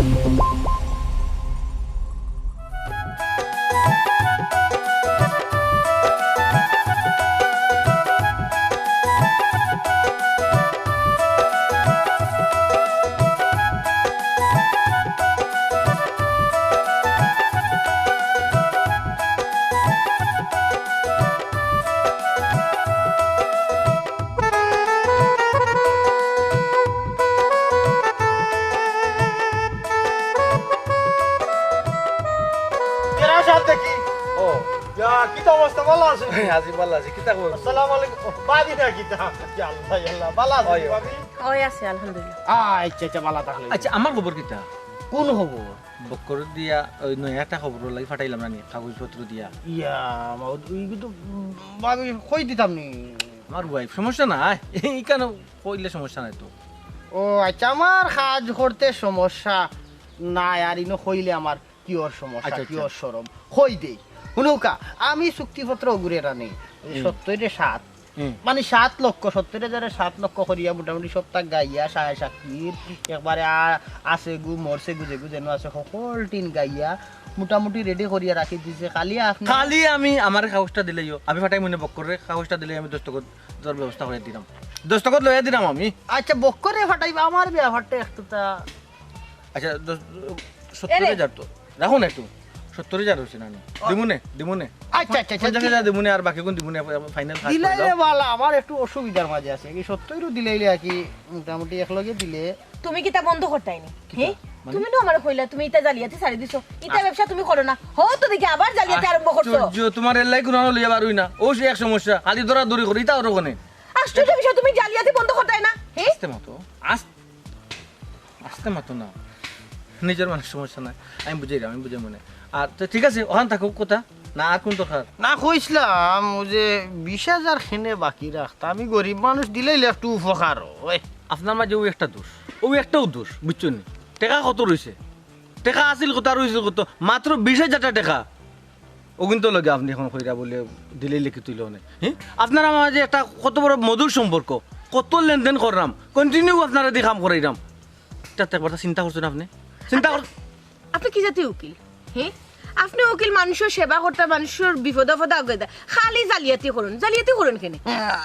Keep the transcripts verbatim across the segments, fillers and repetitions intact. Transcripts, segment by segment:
কেরা সাথে কি? ও। ইয়া, কিতা অবস্থা? ভালা আছো? আছি, ভালা আছি। কিতা খবর? আসসালামু আলাইকুম। ও, বাদী না কিতা? ইয়া আল্লাহ, ইয়া আল্লাহ। ভালা আছো অয়, অয়। ভাবি? অয় আছি, আলহামদুলিল্লাহ। আচ্ছা, আচ্ছা, ভালা থাকলে। আচ্ছা, আমার খবর কিতা? কোন খবর? বক্কর দিয়া ওই নয়া একটা খবর লাগি ফাটাইলাম না নি, কাগজপত্র দিয়া। ইয়া, মা-, ওই কিন্তু, উম, ভাবি কই দিতাম নি? আমার wife, সমস্যা নাই। ইখানো কইলে সমস্যা নাই তো। ও আচ্ছা, আমার কাজ করতে সমস্যা নাই, আর ইনো কইলে আমার কিওর সমস্যা, আচ্ছা, আচ্ছা। কিওর শরম? কই দেই। হুনউক্কা, আমি চুক্তিপত্র অগুরে রানি, হুম। সত্তইরে সাত। হুম। মানে সাত লক্ষ, সত্তইর হাজারে সাত লক্ষ করিয়া মোটামুটি সবতা গাইয়া, সায় সাকির, একবারে আ-, আছে গু, মরছে গু, যেগু যেন আছে, হকলটিন গাইয়া, মোটামুটি ready করিয়া রাখি দিছে। খালি আপনি খালি আমি আমার কাগজটা দিলেইও, আমি ফাটাই মনে বক্কররে কাগজটা দিলেই আমি দস্তখত তোর ব্যবস্থা করিয়া দিরাম। দস্তখত লইয়া দিরাম আমি। আচ্ছা, বক্কররে ফাটাইবা, আমার ব্যাপারটা একটু তা আচ্ছা, দশ, সত্তর হাজার তো। রাখো না একটু। সত্তর হাজার অইছে না নি? ও। দিমুনে, দিমুনে। আচ্ছা, আচ্ছা, আচ্ছা, পঞ্চাশ হাজার দিমুনে, আর বাকিগুন দিমুনে, final কাজ দিলাই করে দাও। রে বালা, আমার একটু অসুবিধার মাঝে আছে। কি সত্তইরও দিলাইলে আর কি, মোটামুটি একলগে দিলে। তুমি কিতা বন্ধ করতায় নি? কিতা? হে? মানে? তুমি নু আমারে কইলা, তুমি ইতা জালিয়াতি ছাড়ি দিছো। ইতা আ- ব্যবসা তুমি করো না। হউ তো দেখি আবার জালিয়াতি আরম্ভ করছো। আশ্চর্য, তুমার এল্লাই কুনানো লইয়া বারুই না। অউ সে এক সমস্যা, খালি দৌড়াদৌড়ি করি, ইতা অর কোনে? আশ্চর্য বিষয়, তুমি জালিয়াতি বন্ধ করতায় না? হে? আস্তে মাতো, আস্তে আস্তে মাতো না, নিজর মানুষ, সমস্যা নাই, আমি বুঝাইরাম, আমি বুঝাইমুনে। আর তো ঠিক আছে, অখান থাকউক কথা, না আর কুন দরকার? না, কইছলাম অউ যে বিশ হাজার কেনে বাকি রাখতা, আমি গরিব মানুষ, দিলাইলে একটু উপকার অয়। আপনার মাঝে অউ একটা দোষ, অউ একটাউ দোষ, বুঝছো নি? টেকা কত রইছে? টেকা আছিল কত আর রইছিল কত? মাত্র বিশ হাজারটা টেকা। অগুইন্তর লগে আপনে অখন কইরা বুলে দিলাইলে কিতা অইলো নে? হে? আপনার আমার মাঝে একটা কত বড় মধুর সম্পর্ক, কত লেনদেন কররাম, continue আপনারেদি কাম করাইরাম। ইতা তো একবার চিন্তা করছইন আপনে? চিন্তা কর- আপনে কি জাতীয় উকিল? হে? আপনে উকিল, মানষর সেবা করতা, মানষর বিপদ আপদ আগে দা, খালি জালিয়াতি করইন, জালিয়াতি করইন কেনে?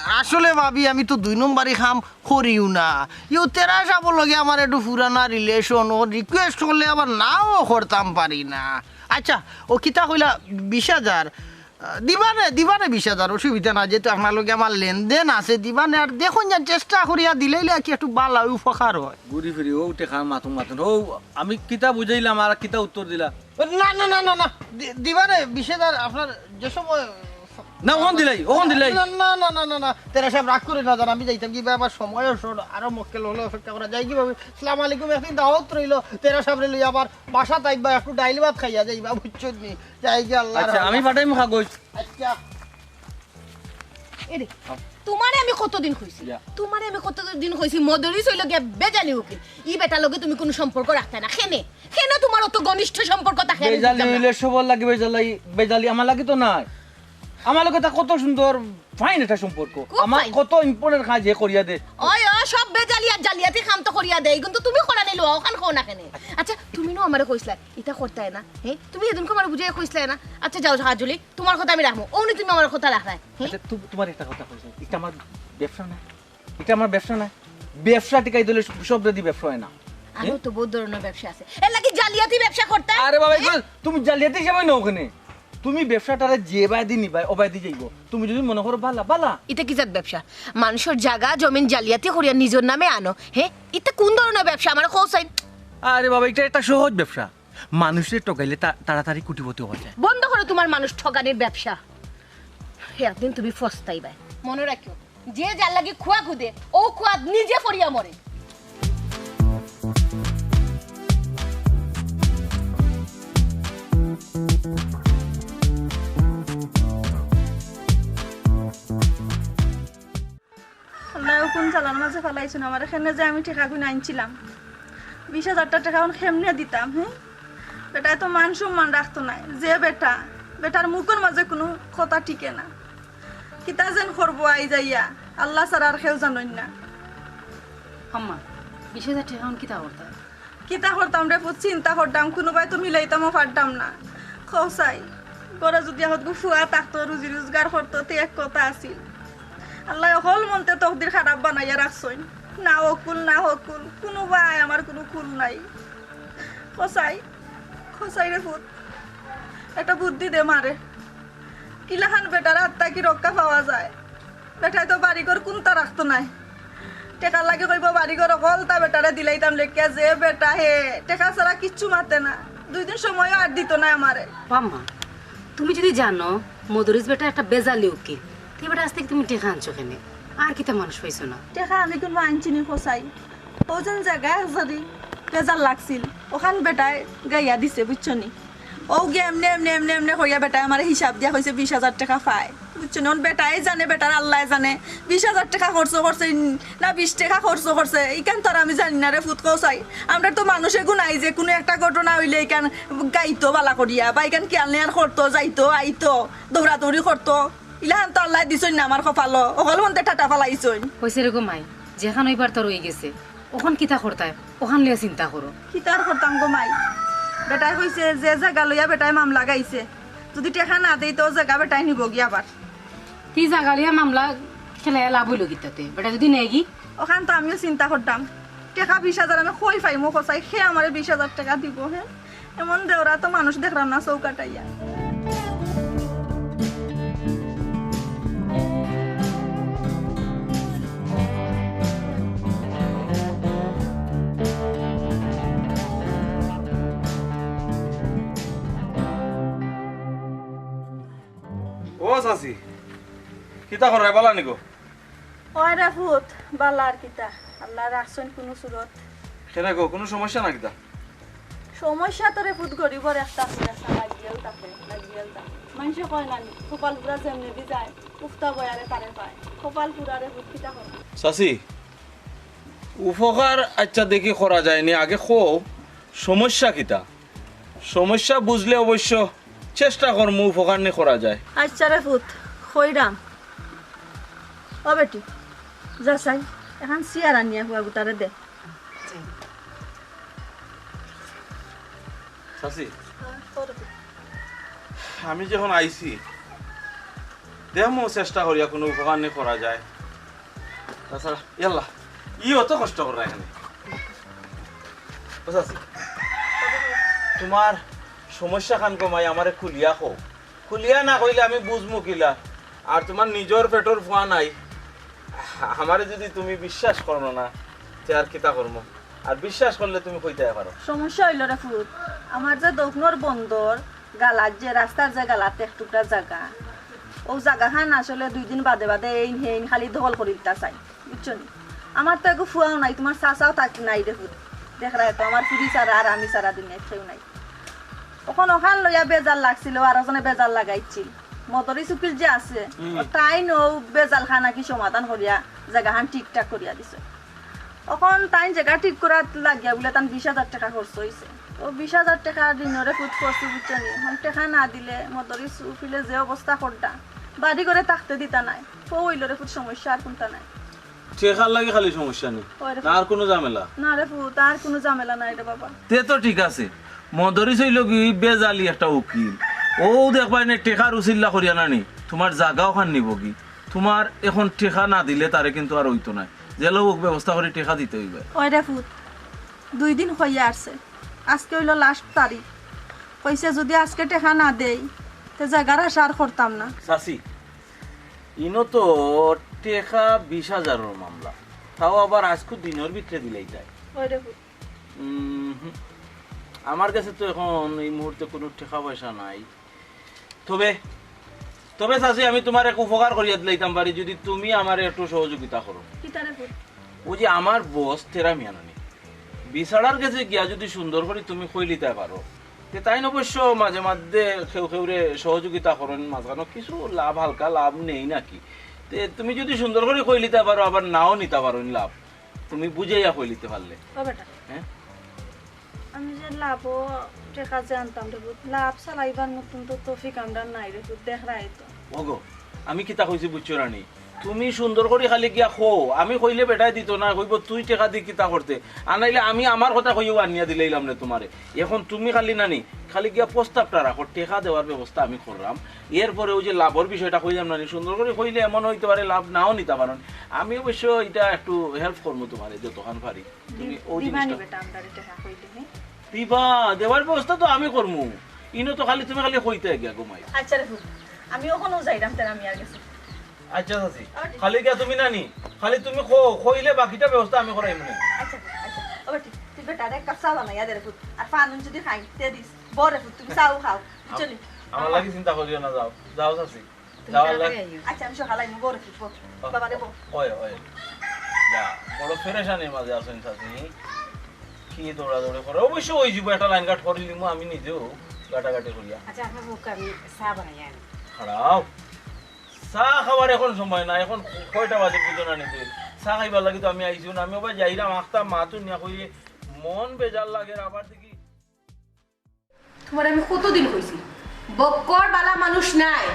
আসলে ভাবি, আমি তো দুই নম্বরি কাম করিও না। ইও তেরা সাবর লগে আমার একটু পুরানা relation, ও request করলে আবার নাও করতাম পারি না। আচ্ছা, ও কিতা কইলা বিশ হাজার? আহ, দিবানে, দিবানে বিশ হাজার, অসুবিধা না, যেহেতু আপনার লগে আমার লেনদেন আছে, দিবানে। আর দেখইন যেন চেষ্টা করিয়া দিলাইলে আর কি একটু বালা উপকার অয়। ঘুরি ফিরি অউ টেকার মাতুন মাতুন, অউ আমি কিতা বুঝাইলাম আর কিতা উত্তর দিলা? না, না, না, না, না, দি-, দিবানে বিশ হাজার আপনার যে সময় না, অখন দিলাই, অখন দিলাই। না, না, না, না, না, না, তেরা সাব রাগ করি না, জান, আমি যাইতাম কি বা, আমার সময়ও short, আরো মক্কেল অকলে অপেক্ষা করা যায় কি ভাবি? সালাম আলাইকুম, একদিন দাওয়াত রইলো, তেরা সাবরে লইয়া আবার বাসাত আইবা, একটু ডাইল ভাত খাইয়া যাইবা, বুঝছইন নি? যাই গি, আল্লাহর আচ্ছা, হাওলা। আমি ফাটাইমু কাগজ। আচ্ছা। এরে, তুমারে আমি কতদিন কইছি? ইয়া। তুমারে আমি কতদিন কইছি, মদরিছ অইলো গিয়া বেজালি উকিল। ই বেটার লগে তুমি কুনু সম্পর্ক রাখতায় না। কেনে? কেনে তুমার অত ঘনিষ্ঠ সম্পর্ক থাকে আমি বেজালি বুঝলাম না। অইলে সবর লাগি বেজালি, বেজালি আমার লাগি তো নায়। আমার লগে তা কত সুন্দর, fine একটা সম্পর্ক। খুব আমার fine। কত important কাজ হে করিয়া দে। অয়, অয়, সব বেজালি আর জালিয়াতি কাম তো করিয়া দেয়, কিন্তু তুমি করানি লও, অখান কও না কেনে? আচ্ছা, তুমি নু আমারে কইছলায়, ইতা করতায় না, হে? তুমি হিদিনকু আমারে বুঝাইয়া কইছলায় না? আচ্ছা, যাও, কাজলি, তুমার কথা আমি রাখমু, অউ নি তুমি আমার কথা রাখরায়, হে? আচ্ছা, তু-, তুমার একটা কথা কইছি, ইটা আমার ব্যবসা না, ইটা আমার ব্যবসা না, ব্যবসা টিকাইতে অইলে সব, সবরেদি ব্যবসা অয় না। আরো তো বহুত ধরনর ব্যবসা আছে, এর লাগি জালিয়াতি ব্যবসা করতায়? আরে বাবা, হে? ইগুলা তুমি জালিয়াতি হিসাবে নেও কেনে? তুমি ব্যবসাটারে যেবায়দি নিবায়, অবায়দি যাইবো। তুমি যুদি মনো করো বালা, বালা। ইটা কি জাত ব্যবসা? মানষর জাগা জমিন জালিয়াতি করিয়া নিজর নামে আনো, হে? ইটা কুন ধরনর ব্যবসা? আমারে কও চাইন। আরে বাবা, ইটা একটা সহজ ব্যবসা। মানষরে ঠগাইলে তা-, তাড়াতাড়ি কোটিপতি অওয়া যায়। বন্ধ করো তুমার মানুষ ঠগানির ব্যবসা। হে, একদিন তুমি পস্তাইবায়। মনো রাখিও, যে যার লাগি কুয়া খুদে, অউ কুয়াত নিজে পড়িয়া মরে। আল্লাহ, অউ কুন জ্বালার মাঝে ফালাইছইন আমারে, কেনে যে আমি টেকাগুইন আনছিলাম। বিশ হাজারটা টেকা অখন কেমনে দিতাম, হে? বেটায় তো মান সম্মান রাখতো নায়। যে বেটা, বেটার মুখর মাঝে কুনু কথা টিকে না। কিতা যেন করবো আইজ আইয়া, আল্লাহ ছাড়া আর কেউ জানইন না। আম্মা, বিশ হাজার টেকা অখন কিতা করতায়? কিতা করতাম রে পুত, চিন্তা করতাম, কুনুবায় তো মিলাইতামও পারতাম না। কও চাই, ঘরো যুদি এখটগু ফুয়া থাকতো, রুজি রুজগার করতো, তে এক কথা আছিল। আল্লায় অকল মন্তে তকদির খারাপ বানাইয়া রাখছইন। না অকুল, না হকুল, কুনুবায় আমার কুনু কুল নাই। কও চাই, কও চাই রে পুত, একটা বুদ্ধি দে মারে। কিলাখান বেটার আত থাকি রক্ষা পাওয়া যায়? বেটায় তো বাড়িঘর কুনতা রাখতো নায়। টেকার লাগি কইবো বাড়িঘর অকলতা বেটারে দিলাইতাম লেখিয়া, যে বেটা হে টেকা ছাড়া কিচ্ছু মাতে না, দুই দিন সময়ও আর দিতো নায় আমারে। ও আম্মা, তুমি যুদি জানো মদরিছ বেটা একটা বেজালি উকিল, তে বেটার আত থাকি তুমি টেকা আনছো কেনে? আর কিতা মানুষ পাইছো না? টেকা আমি কুনু আনছি নি কও চাই, অউ যেন জাগা এক জারি বেজাল লাগছিল, অখান বেটায় গাইয়া দিছে, বুঝছো নি? অউ গিয়া এমনে, এমনে, এমনে, এমনে করিয়া বেটায় আমারে হিসাব দিয়া কইছে বিশ হাজার টেকা পায়। বুঝছো নি? অখন বেটায় জানে, বেটার আল্লায় জানে। বিশ হাজার টেকা খরচ করছে না বিশ টেকা খরচ করছে, ইখান তো আর আমি জানি না রে পুত, কও চাই। আমরার তো মানুষ এগু নাই যে কুনু একটা ঘটনা অইলে ইখান গাইতো বালা করিয়া, বা ইখান খিয়াল নেয়ার করতো, যাইতো, আইতো, দৌড়াদৌড়ি করতো। ইলাখান তো আল্লায় দিছইন না আমার কপালো, অকল মন্তে ঠাটা ফালাইছইন। অইছে রে গো মাই, যেখান অইবার তো অই গেছে, অখন কিতা করতায়? অখান লইয়া চিন্তা করো। কিতা আর করতাম গো মাই, বেটায় কইছে যে জাগা লইয়া বেটায় মামলা গাইছে, যুদি টেকা না দেই তে অউ জাগা বেটায় নিবোগি আবার। তে জাগা লইয়া মামলা খেলাইয়া লাভ অইলো কিতাতে? বেটায় যুদি নেয়গি? অখান তো আমিও চিন্তা করতাম, টেকা বিশ হাজার আমি কই পাইমু কও চাই, কে আমারে বিশ হাজার টেকা দিবো? হে, এমন দেওরা তো মানুষ দেখরাম না চউখ আটাইয়া। ও চাচি, কিতা কররায়, বালা নি গো? অয় রে পুত, বালা আর কিতা, আল্লায় রাখছইন কুনু সুরত। কেনে গো, কুনু সমস্যা না কিতা? সমস্যা তো রে পুত, গরিবর একটা আছে, একটা লাগিয়াউ থাকে, লাগিয়াউ থাকে। মানষে কয় না নি, কপাল পুড়া যেমনেদি যায়, উফতা বয়ারে তারে পায়। কপাল পুড়া রে পুত, কিতা করতাম? চাচি, উপকার আইচ্ছা দেখি করা যায়নি, আগে কও সমস্যা কিতা? সমস্যা বুঝলে অবশ্য চেষ্টা করমু উপকার নি করা যায়। আইচ্ছা রে পুত, কইরাম। ও বেটি, যা চাই, এখান চেয়ার আনিয়া ফুয়াগুতারে দে। চাচি, আমি যখন আইছি, দেখমু চেষ্টা করিয়া কুনু উপকার নি করা যায়। তাছাড়া, ইয়াল্লা, ই অত কষ্ট কররা এখানে। ও চাচি, তুমার সমস্যা খান কমাই আমারে খুলিয়া কও। খুলিয়া না কইলে আমি বুঝমু কিলা? আর তুমার নিজর পেটর ফুয়া নাই, আমারে যুদি তুমি বিশ্বাস করো না, তে আর কিতা করমু? আর বিশ্বাস করলে তুমি কইতায় পারো। সমস্যা অইলো রে পুত, আমার যে দোকনর বন্দর গালাত, যে রাস্তার যে গালাত এক টুকরা জাগা, অউ জাগাখান আসলে দুই দিন বাদে বাদে এইন হেইন খালি দখল করি দিতা চাই, বুঝছো নি? আমার তো এগু ফুয়াও নাই, তুমার চাচাও থাকি নাই রে পুত। দেখরায় তো আমার ফুড়ি ছাড়া আর আমি ছাড়া দুনিয়াত কেউ নাই। অখন অখান লইয়া বেজাল লাগছিল, আর একজনে বেজাল লাগাইছিল। মদরিছ উকিল যে আছে, হুম। অউ তাইন অউ বেজাল খান নাকি সমাধান করিয়া জাগাখান ঠিকঠাক করিয়া দিছে। অখন তাইন জাগা ঠিক করাত লাগিয়া বুলে তান বিশ হাজার টেকা খরচ অইছে। অউ বিশ হাজার টেকা ঋণরে পুত করছি, বুঝছো নি? অখন টেকা না দিলে মদরিছ উকিলে যে অবস্থা করতা, বাড়ি ঘরে থাকতে দিতা নায়। অউ অইলো রে পুত সমস্যা, আর কুনতা নাই। টেকার লাগি খালি সমস্যা নি? অয় রে না, আর কুনু ঝামেলা? না রে পুত, আর কুনু ঝামেলা নাই রে বাবা। তে তো ঠিক আছে, মদরিছ অইলো গি বেজালি একটা উকিল, অউ দেখবায় নে টেকার উছিল্লা করিয়া না নি, তুমার জাগা অখান নিবোগি। তুমার অখন টেকা না দিলে তারে কিন্তু আর অইতো নায়, যেলা অউক ব্যবস্থা করি টেকা দিতে অইবো। অয় রে পুত, দুই দিন কইয়া আরছে, আজকে অইলো last তারিখ, কইছে যুদি আজকে টেকা না দেই, তে জাগার আশা আর করতাম না। চাচি, ইনো তো টেকা বিশ হাজারর মামলা, তাও আবার আইজকু দিনর ভিতরে দিলাইতায়। অয় রে পুত। উম, হুম। আমার গেছে তো অখন ই মুহূর্তে কুনু টেকা পয়সা নাই। তবে, তবে চাচি, আমি তুমার এক উপকার করিয়া দিলাইতাম পারি, যুদি তুমি আমারে একটু সহযোগিতা করো। কিতা রে পুত? অউ যে আমার boss তেরা মিয়া নানি, বিচারার গেছে গিয়া যুদি সুন্দর করি তুমি কইলিতায় পারো, তে তাইন অবশ্য মাঝে মাঝে কেউ কেউরে সহযোগিতা করইন, মাঝখানো কিছু লাভ, হালকা লাভ নেইন নাকি। তে তুমি যুদি সুন্দর করি কইলিতায় পারো, আবার নাও নিতা পারইন লাভ, তুমি বুঝাইয়া কইলিতে পারলে। ও বেটা, হ্যাঁ? আমি যে লাভো টেকা যে আনতাম রে পুত, লাভ চালাইবার মতন তো তৌফিক আমরার নাই রে পুত, দেখরায় তো। ওগো, আমি কিতা কইছি বুঝছো না নি? তুমি সুন্দর করি খালি গিয়া কও, আমি কইলে বেটায় দিতো না, কইবো তুই টেকা দি কিতা করতে, আর নাইলে আমি আমার কথা কইয়াউ আনিয়া দিলাইলাম নে তুমারে। এখন তুমি খালি নানি, খালি গিয়া প্রস্তাবটা রাখো, টেকা দেওয়ার ব্যবস্থা আমি কররাম। এরপরে ওই যে লাভর বিষয়টা কইলাম নানি, সুন্দর করি কইলে এমন অইতে পারে লাভ নাও নিতা পারো। আমি অবশ্য ইটা একটু help করমু তুমারে যতখান পারি। তুমি দি-, ওই দিবানি জিনিসটা বেটা আমরারে টেকা কইলে, হে? দিবা, দেওয়ার ব্যবস্থা তো আমি করমু। ইনো তো খালি তুমি খালি কইতায় গিয়া গো মাই। আচ্ছা রে ফুত, আমি অখনউ যাইরাম তেরা মিয়ার গেছে। আচ্ছা চাচি, আবার ঠিক। খালি গিয়া তুমি নানি, খালি তুমি কও, কইলে বাকিটা ব্যবস্থা আমি করাইমু নে। আচ্ছা, আচ্ছা, আবার ঠিক। তুই বেটারে এক কাপ চা বানাইয়া দে রে ফুত, আর পান উন যদি খাই, তে দিস। বও রে ফুত, তুমি চাও খাও, বুঝছো নি? আমার লাগি চিন্তা করিও না, যাও, যাও চাচি। তুমি যাও, তাড়াতাড়ি আল্লাহ। আইও। আচ্ছা, আমি সকালে আইমু, বও রে ফুত, বও। বাবা রে, বও। ওই, ওই। যা, বড় পেরেশানির মাঝে আছইন চাচি। কি দৌড়াদৌড়ি করে? অবশ্য ওই জীবো একটা লাইন কাট করি দিমু, আমি নিজেও গাটাগাটি করিয়া। আচ্ছা, আপনার মুখে আমি চা বানাই আনি। খাড়াও। চা খাওয়ার এখন সময় না, এখন কয়টা বাজে বুঝো না নিজে। চা খাইবার লাগি তো আমি আইছি না, আমি ওবায় যাইরাম, আখতা মাতুন নিয়া কইলে মন বেজার লাগে, আবার দেখি। তোমার আমি কতদিন কইছি, বক্কর বালা মানুষ নায়,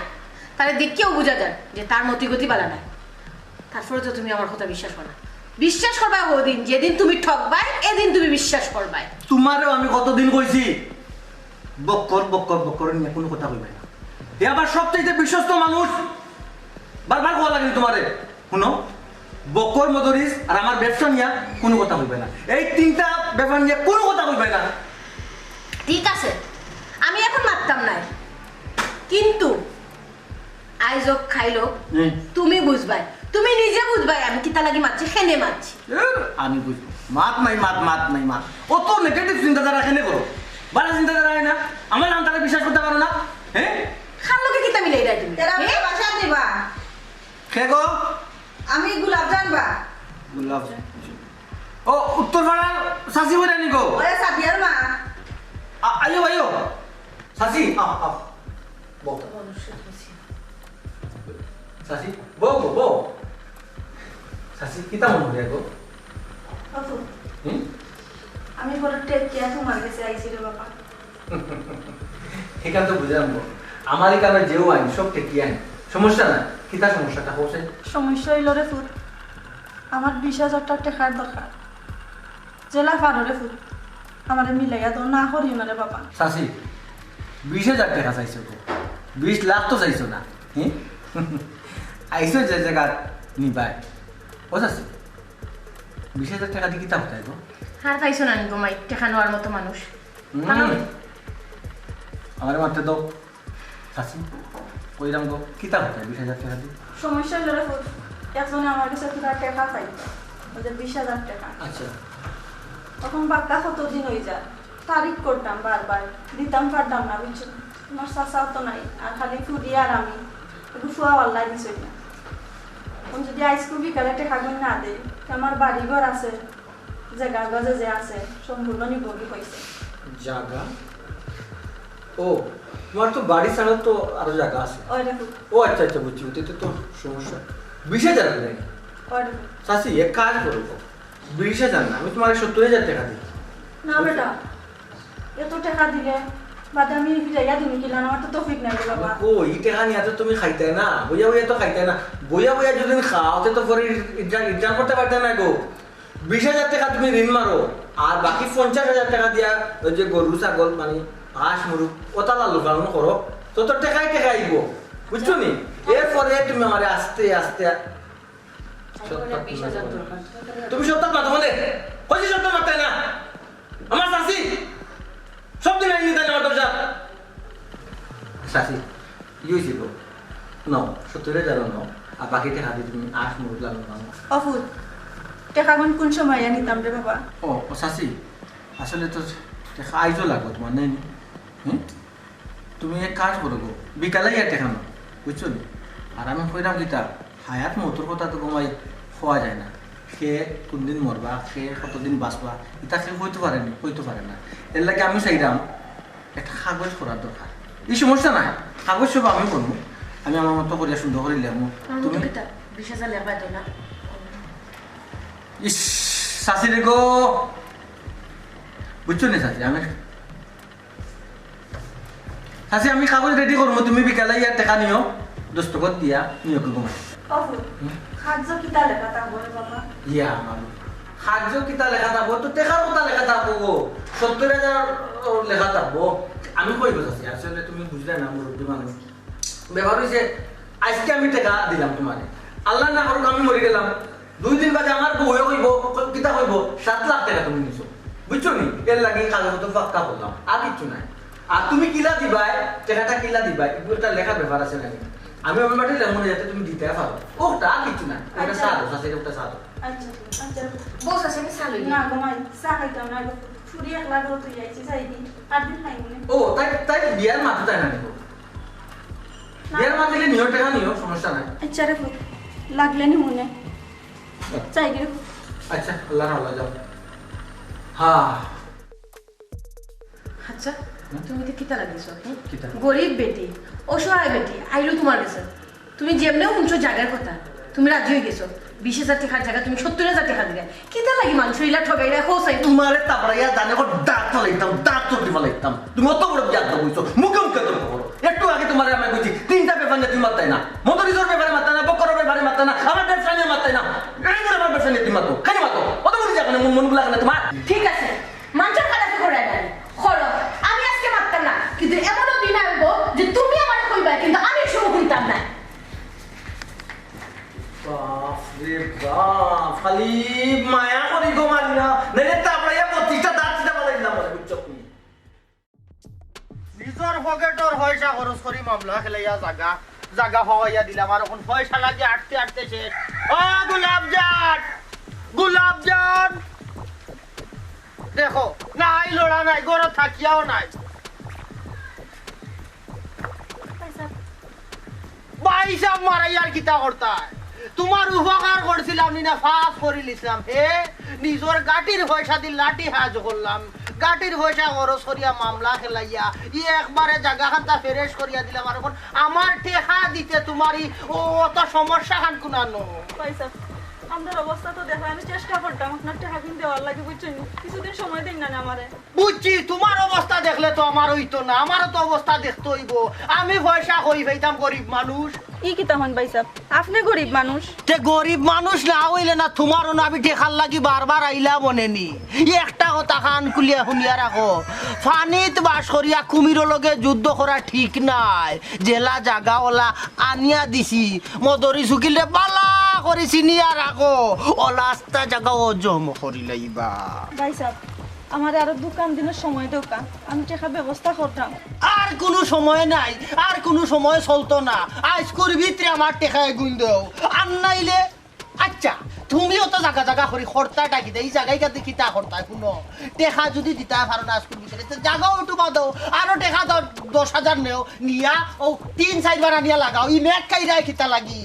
তারে দেখিয়াউ বুঝা যায় যে তার মতিগতি বালা নায়। তারপরে তো তুমি আমার কথা বিশ্বাস করো না। বিশ্বাস করবায় ওদিন, যেদিন তুমি ঠকবায়, এদিন তুমি বিশ্বাস করবায়। তোমারেও আমি কতদিন কইছি, বক্কর, বক্কর, বক্কর নিয়া কুনু কথা কইবায় না। হে আমার সবচাইতে বিশ্বস্ত মানুষ, বারবার কওয়া লাগেনি তোমারে। হুনো, বক্কর মদরিস আর আমার ব্যবসা নিয়া কুনু কথা কইবায় না। এই তিনটা ব্যাপার নিয়া কুনু কথা কইবায় না। ঠিক আছে, আমি এখন মাততাম নায়, কিন্তু আইজ অউক, কাইল অউক, হুম। তুমি বুঝবায়, তুমি নিজে বুঝবায় আমি কিতা লাগি মাতছি, কেনে মাতছি। এর, আমি বুঝবো। মাত নাই, মাত, মাত নাই, মাত। অত negative চিন্তাধারা কেনে করো? বালা চিন্তাধারা অয় না? আমার আন্তারে বিশ্বাস করতে পারো না? হ্যাঁ? কার লগে কিতা মিলাইরায় তুমি? তেরা হ্যাঁ? বাসা দিবা। কে গো? আমি গোলাপজান বা। গোলাপ। ও, উত্তর পাড়ার চাচি বলে নি গো? ওরে সাদিয়ার মা। আ-, আইও, আইও। চাচি, আও, আও। বও। চাচি, বও গো, বও। চাচি, কিতা মনো করিয়া গো? আপু, হুম? আমি বড় টেকিয়া তোমার গেছে আইছি রে বাবা। ইখান তো বুঝলাম গো। আমার ইখানো যেউ আইন, সব টেকিয়া আইন। সমস্যা না। কিতা সমস্যাটা কওছে? সমস্যা অইলো রে ফুত, আমার বিশ হাজার টেকার দরকার। যেলা পারো রে ফুত, আমারে মিলাইয়া দেও, না করিও না রে বাবা। চাচি, বিশ হাজার টেকা চাইছো গো, বিশ লাখ তো চাইছো না, হুম? আইছো যে জাগাত নিবায়। ও চাচি, বিশ হাজার টেকা দি কিতা করতায় গো? হার পাইছো না নি গো মাই, টেকা নেওয়ার মতো মানুষ। হুম। আমারে মাততে দেও। চাচি, কইরাম গো, কিতা করতায় বিশ হাজার টেকা দি? সমস্যা অইলো রে ফুত, একজনে আমার গেছে থুড়া টেকা চাইতো, ওই যে বিশ হাজার টেকা। আচ্ছা। অখন বাক্কা কতদিন অই যায়, তারিখ করতাম বারবার, দিতাম পারতাম না, বুঝছো? তোমার চাচাও তো নাই, আর খালি ফুড়ি আর আমি, একটু ফুয়াও আল্লায় দিছইন না। অখন যদি আইজকু বিকালে টেকাগুইন না দেই, তে আমার বাড়ি ঘর আছে, জাগা গজে যে আছে, সম্পূর্ণ নিবো কইছে। জাগা? ও, তোমার তো বাড়ি ছাড়া তো আরো জাগা আছে। ওই দেখো। ও আচ্ছা, আচ্ছা, বুঝছি, ওতে তো, তো সমস্যা। বিশ হাজার করে? ওই দেখো। চাচি, এক কাজ করো গো। বিশ হাজার না, আমি তোমারে সত্তর হাজার টেকা দিই। না বেটা, এত টেকা দিলে বাদে আমি ফিরাইয়া দিমু কিলা, আমার তো তৌফিক নাই রে বাবা। কই, ই টেকা নিয়া তো তুমি খাইতায় না, বইয়া বইয়া তো খাইতায় না। বইয়া বইয়া যদি খাও, তে তো পরে return, return করতে পারতায় না গো। বিশ হাজার টেকা তুমি ঋণ মারো, আর বাকি পঞ্চাশ হাজার টেকা দিয়া ওই যে গরু, ছাগল, মানে হাঁস, মুরগ, ওটা লালন পালন করো, তো তোর টেকায় টেকা আইবো, বুঝছো নি? এরপরে তুমি আমারে আস্তে আস্তে তুমি সত্তর মাতো মানে, কইছি সত্তর মাততায় না। আমার চাচি, সব দিন আইনি তাই আমার দরজা। চাচি, ই অইছে গো। নও, সত্তর হাজার নও। আর বাকি টেকা দি তুমি আস মুরগ লালন পালন। ও ফুত, টেকাগুন কোন সময় আনিতাম রে বাবা? ও, ও চাচি, আসলে তো টেকা আইজও লাগবো তোমার, নাই নি? হুম? তুমি এক কাজ করো গো, বিকালে ইয়া টেকা নাও, বুঝছো নি? আর আমি কইরাম কিতা, হায়াত মউতর কথা তো গো মাই কওয়া যায় না। কে কোন দিন মরবা, কে কতদিন বাঁচবা, ইতা কেউ কইতো পারে নি, কইতো পারে না। এর লাগি আমি চাইরাম একটা কাগজ করার দরকার। ই সমস্যা নাই, কাগজ সব আমি করমু, আমি আমার মতো করিয়া সুন্দর করি লেখমু। আমার মতো তুমি কিতা বিশ হাজার লেখবায় তো না? ইস, চাচি রে গো, বুঝছো নি চাচি, আমি চাচি, আমি কাগজ ready করমু, তুমি বিকালে ইয়া টেকা নিও, দস্তখত দিয়া নিও কি ঘুমাই। অপু, হুম? সাহায্য কিতা লেখা থাকবো রে বাবা? ইয়া, আমার সাহায্য কিতা লেখা থাকবো? তো টেকার কথা লেখা থাকবো গো। সত্তর হাজার লেখা থাকবো। আমি কই গো চাচি, আসলে তুমি বুঝলে না, মুরব্বী মানুষ। ব্যাপার হইছে, আজকে আমি টেকা দিলাম তোমারে, আল্লাহ না করুক আমি মরি গেলাম, দুই দিন বাদে আমার বউয়ে কইবো, কই-, কিতা কইবো, "সাত লাখ টেকা তুমি নিছো।" বুঝছো নি? এর লাগি কাগজপত্র পাক্কা করলাম, আর কিচ্ছু নাই। আর তুমি কিলা দিবায়, টেকাটা কিলা দিবায়, এগুলো একটা লেখার ব্যাপার আছে নাকি? আমি আমার বাড়ি লেখবো না, যাতে তুমি দিতে পারো। ওটা আর কিচ্ছু নাই, ওটা আচ্ছা। চা দো, চাচিরে ওটা চা দো। আচ্ছা, আচ্ছা। বস আছে, আমি চা লই। না গো মাই, চা খাইতাম না গো। ছুরি একলা গো তুই আইছি, যাই দি। আর দিন খাই মনে। ও, তাই, তাই বিয়ার মাথা তাই না নিব। না। বিয়ার মাথা নিয়ে নিও, টেকা নিও, সমস্যা নাই। আচ্ছা রে পুত, লাগলে নি মনে। চাই গিরে। আচ্ছা, আল্লাহ আল্লাহ যাও। হ্যাঁ। আচ্ছা, তুমি তো কিতা লাগিছো? হুম? কিতা? গরিব বেটি, অসহায় বেটি, আইলো তোমার কাছে। তুমি যেমনে শুনছো জাগার কথা, তুমি রাজি হয়ে গেছো। বিশ হাজার টেকার জাগা তুমি সত্তর হাজার টেকা দিলে। কিতা লাগি মানুষ ইলা ঠগাই রাখো, সাই? তোমারে তাবড়াইয়া জানে কো দাঁত ফালাইতাম, দাঁত চড়ি ফালাইতাম। তুমি অত বড় বিয়াদব হইছো, মুখে মুখে তর্ক করো। একটু আগে তোমারে আমি কইছি, তিনটা ব্যাপার নিয়ে তুমি মাততায় না। মদরিজর ব্যাপারে মাততায় না, বকরর ব্যাপারে মাততায় না, আমার ব্যবসা নিয়ে মাততায় না। এই করে আমার ব্যবসা নিয়ে তুমি মাতো, খালি মাতো। অত বড় জাগা না, মন, মন গুলা কেন তোমার? ঠিক আছে, মানষর খারাপ করে না, করো। আমি আজকে মাততাম না, কিন্তু এমনও দিন আইবো যে তুমি আমারে কইবা, কিন্তু আমি শুরু করিতাম না। বাপ রে বাপ, খালি মায়া করি গো মারি না, নাইলে তাবড়াইয়া বত্রিশটা দাঁত চিটা ফালাই দিলাম, বুঝছো তুমি? নিজর পকেটর পয়সা খরচ করি মামলা খেলাইয়া জাগা, জাগা হওয়াইয়া দিলাম, আর এখন পয়সা লাগে আটতে আটতে শেষ। ও গোলাপজান, গোলাপজান, দেখো, নাই লড়া নাই, গরো থাকিয়াও নাই। ভাইসাব মারাই আর কিতা করতায়? তোমার উপকার করছিলাম নি না, পাপ করিলিছিলাম। হে, নিজর গাটির পয়সা দি লাঠি হাজ করলাম, গাটির পয়সা খরচ করিয়া মামলা খেলাইয়া, ই একবারে জাগা খান্তা ফেরেশ করিয়া দিলাম। আর এখন আমার টেকা দিতে তোমার ই ও অত সমস্যা খান কুনানো? ভাইসাব, আমরার অবস্থা তো দেখো, আমি চেষ্টা করতাম আপনার টেকা কিন দেওয়ার লাগি, বুঝছেন? কিছুদিন সময় দিন না আমারে। বুঝছি, তোমার অবস্থা দেখলে তো আমার হইতো না, আমারও তো অবস্থা দেখতে হইবো। আমি পয়সা কই পাইতাম, গরিব মানুষ। ই কিতা হন ভাইসাব, আপনে গরিব মানুষ। তে গরিব মানুষ না হইলে না, তোমারও না আমি টেকার লাগি বারবার আইলাম অনে নি। ই একটা কথা কান খুলিয়া শুনিয়া রাখো, পানিত বাস করিয়া কুমিরর লগে যুদ্ধ করা ঠিক নাই। যেলা জাগা ওলা আনিয়া দিছি, মদরিছ উকিলরে বালা করি চিনিয়া রাখো, ওলা আস্তা জাগা অজম করি লাইবা। ভাইসাব, আমারে আরো দুকান দিনর সময় দেউক্কা, আমি টেকার ব্যবস্থা করতাম। আর কুনু সময় নাই, আর কুনু সময় চলতো না। আইজকুর ভিতরে আমার টেকা এগুইন দেও, আর নাইলে, আচ্ছা, তুমিও তো জাগা জাগা করি খরতাটা কিতা, ই জাগায় কিতা খরতায়, হুনো, টেকা যুদি দিতায় পারো না আইজকুর ভিতরে, তে জাগাও একটু বাদো, আরো টেকা দ-, দশ হাজার নেও, নিয়া ও তিন চাইরবার আনিয়া লাগাও, ই মেঘ কাইরায় কিতা লাগি,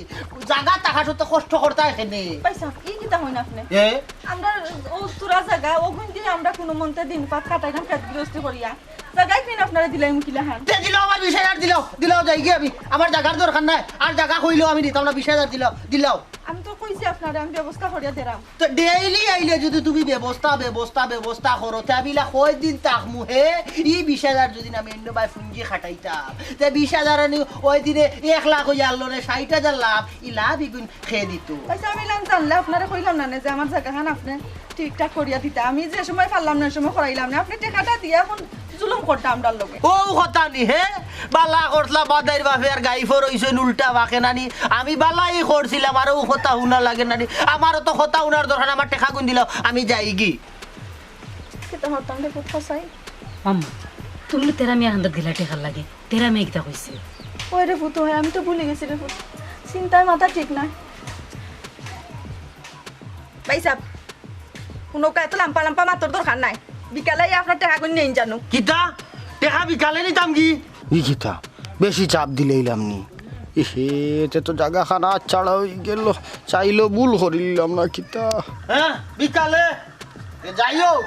জাগা থাকা সত্ত্বে কষ্ট খরতায় কেনে। ভাইসাব, ই কিতা কইন আপনে? এ? আমরার ও থুড়া জাগা, অগুইন দি আমরা কুনুমন্তে দিন পাত কাটাইরাম, খেত গৃহস্থী করিয়া। জাগা কিন আপনারে দিলাইমু কিলাখান? তে দিলাও আমার বিশ হাজার দিলাও, দিলাও যাইগি আমি। আমার জাগার দরকার নাই, আর জাগা কইলেও আমি দিতাম না, বিশ হাজার দিলাও, দিলাও। আমি তো কইছি আপনারে, আমি ব্যবস্থা করিয়া দেরাম। তো ডেইলি আইলে যুদি তুমি ব্যবস্থা, ব্যবস্থা, ব্যবস্থা করো, তে আমি ইলা কয়দিন থাকমু হে? ই বিশ হাজার যুদি আমি অন্য বায় পুঞ্জি খাটাইতাম, তে বিশ হাজার আনি ওই দিনে এক লাখ অইয়া আনলো রে, ষাইট হাজার লাভ, ই লাভ ইগুইন কে দিতো? আচ্ছা, আমি ইলান জানলে আপনারে কইলাম না নে যে আমার জাগাখান আপনে ঠিকঠাক করিয়া দিতা। আমি যে সময় পারলাম না, ওই সময় করাইলাম না। আপনে টেকাটা দিয়া এখন জুলুম করতা আমরার লগে। ও কথা নি হে, বালা করছলা বাদাইর বাপে আর গাই ফর অইছইন উল্টা বাকে নানি। আমি বালাই করছিলাম, আর ও কথা হুনা লাগে নানি। আমারও তো কথা হুনার দরকার, আমার টেকাগুইন দিলাও, আমি যাইগি। কিতা করতাম রে পুত কছাই? মাম্মা, তুমি তেরা মিয়া হান্দাত গেলা টেকার লাগি। তেরা মিয়া কিতা কইছে? ওই রে পুত, ওই আমি তো ভুলি গেছি রে পুত। চিন্তায় মাথা ঠিক নাই। ভাইসাব, হুনউক্কা, এত লাম্বা লাম্বা মাতর দরকার নাই। বিকালে আইয়া আপনার টেকাগুইন নেইন জানু। কিতা? টেকা বিকালে নিতাম কি? ই কিতা? বেশি চাপ দিলাইলাম নি? ইহে, তে তো জাগাখান আতছাড়া অইগেলো। চাইলেও ভুল করিলাম না কিতা? হ্যাঁ, বিকালে? এ, যাই হোক,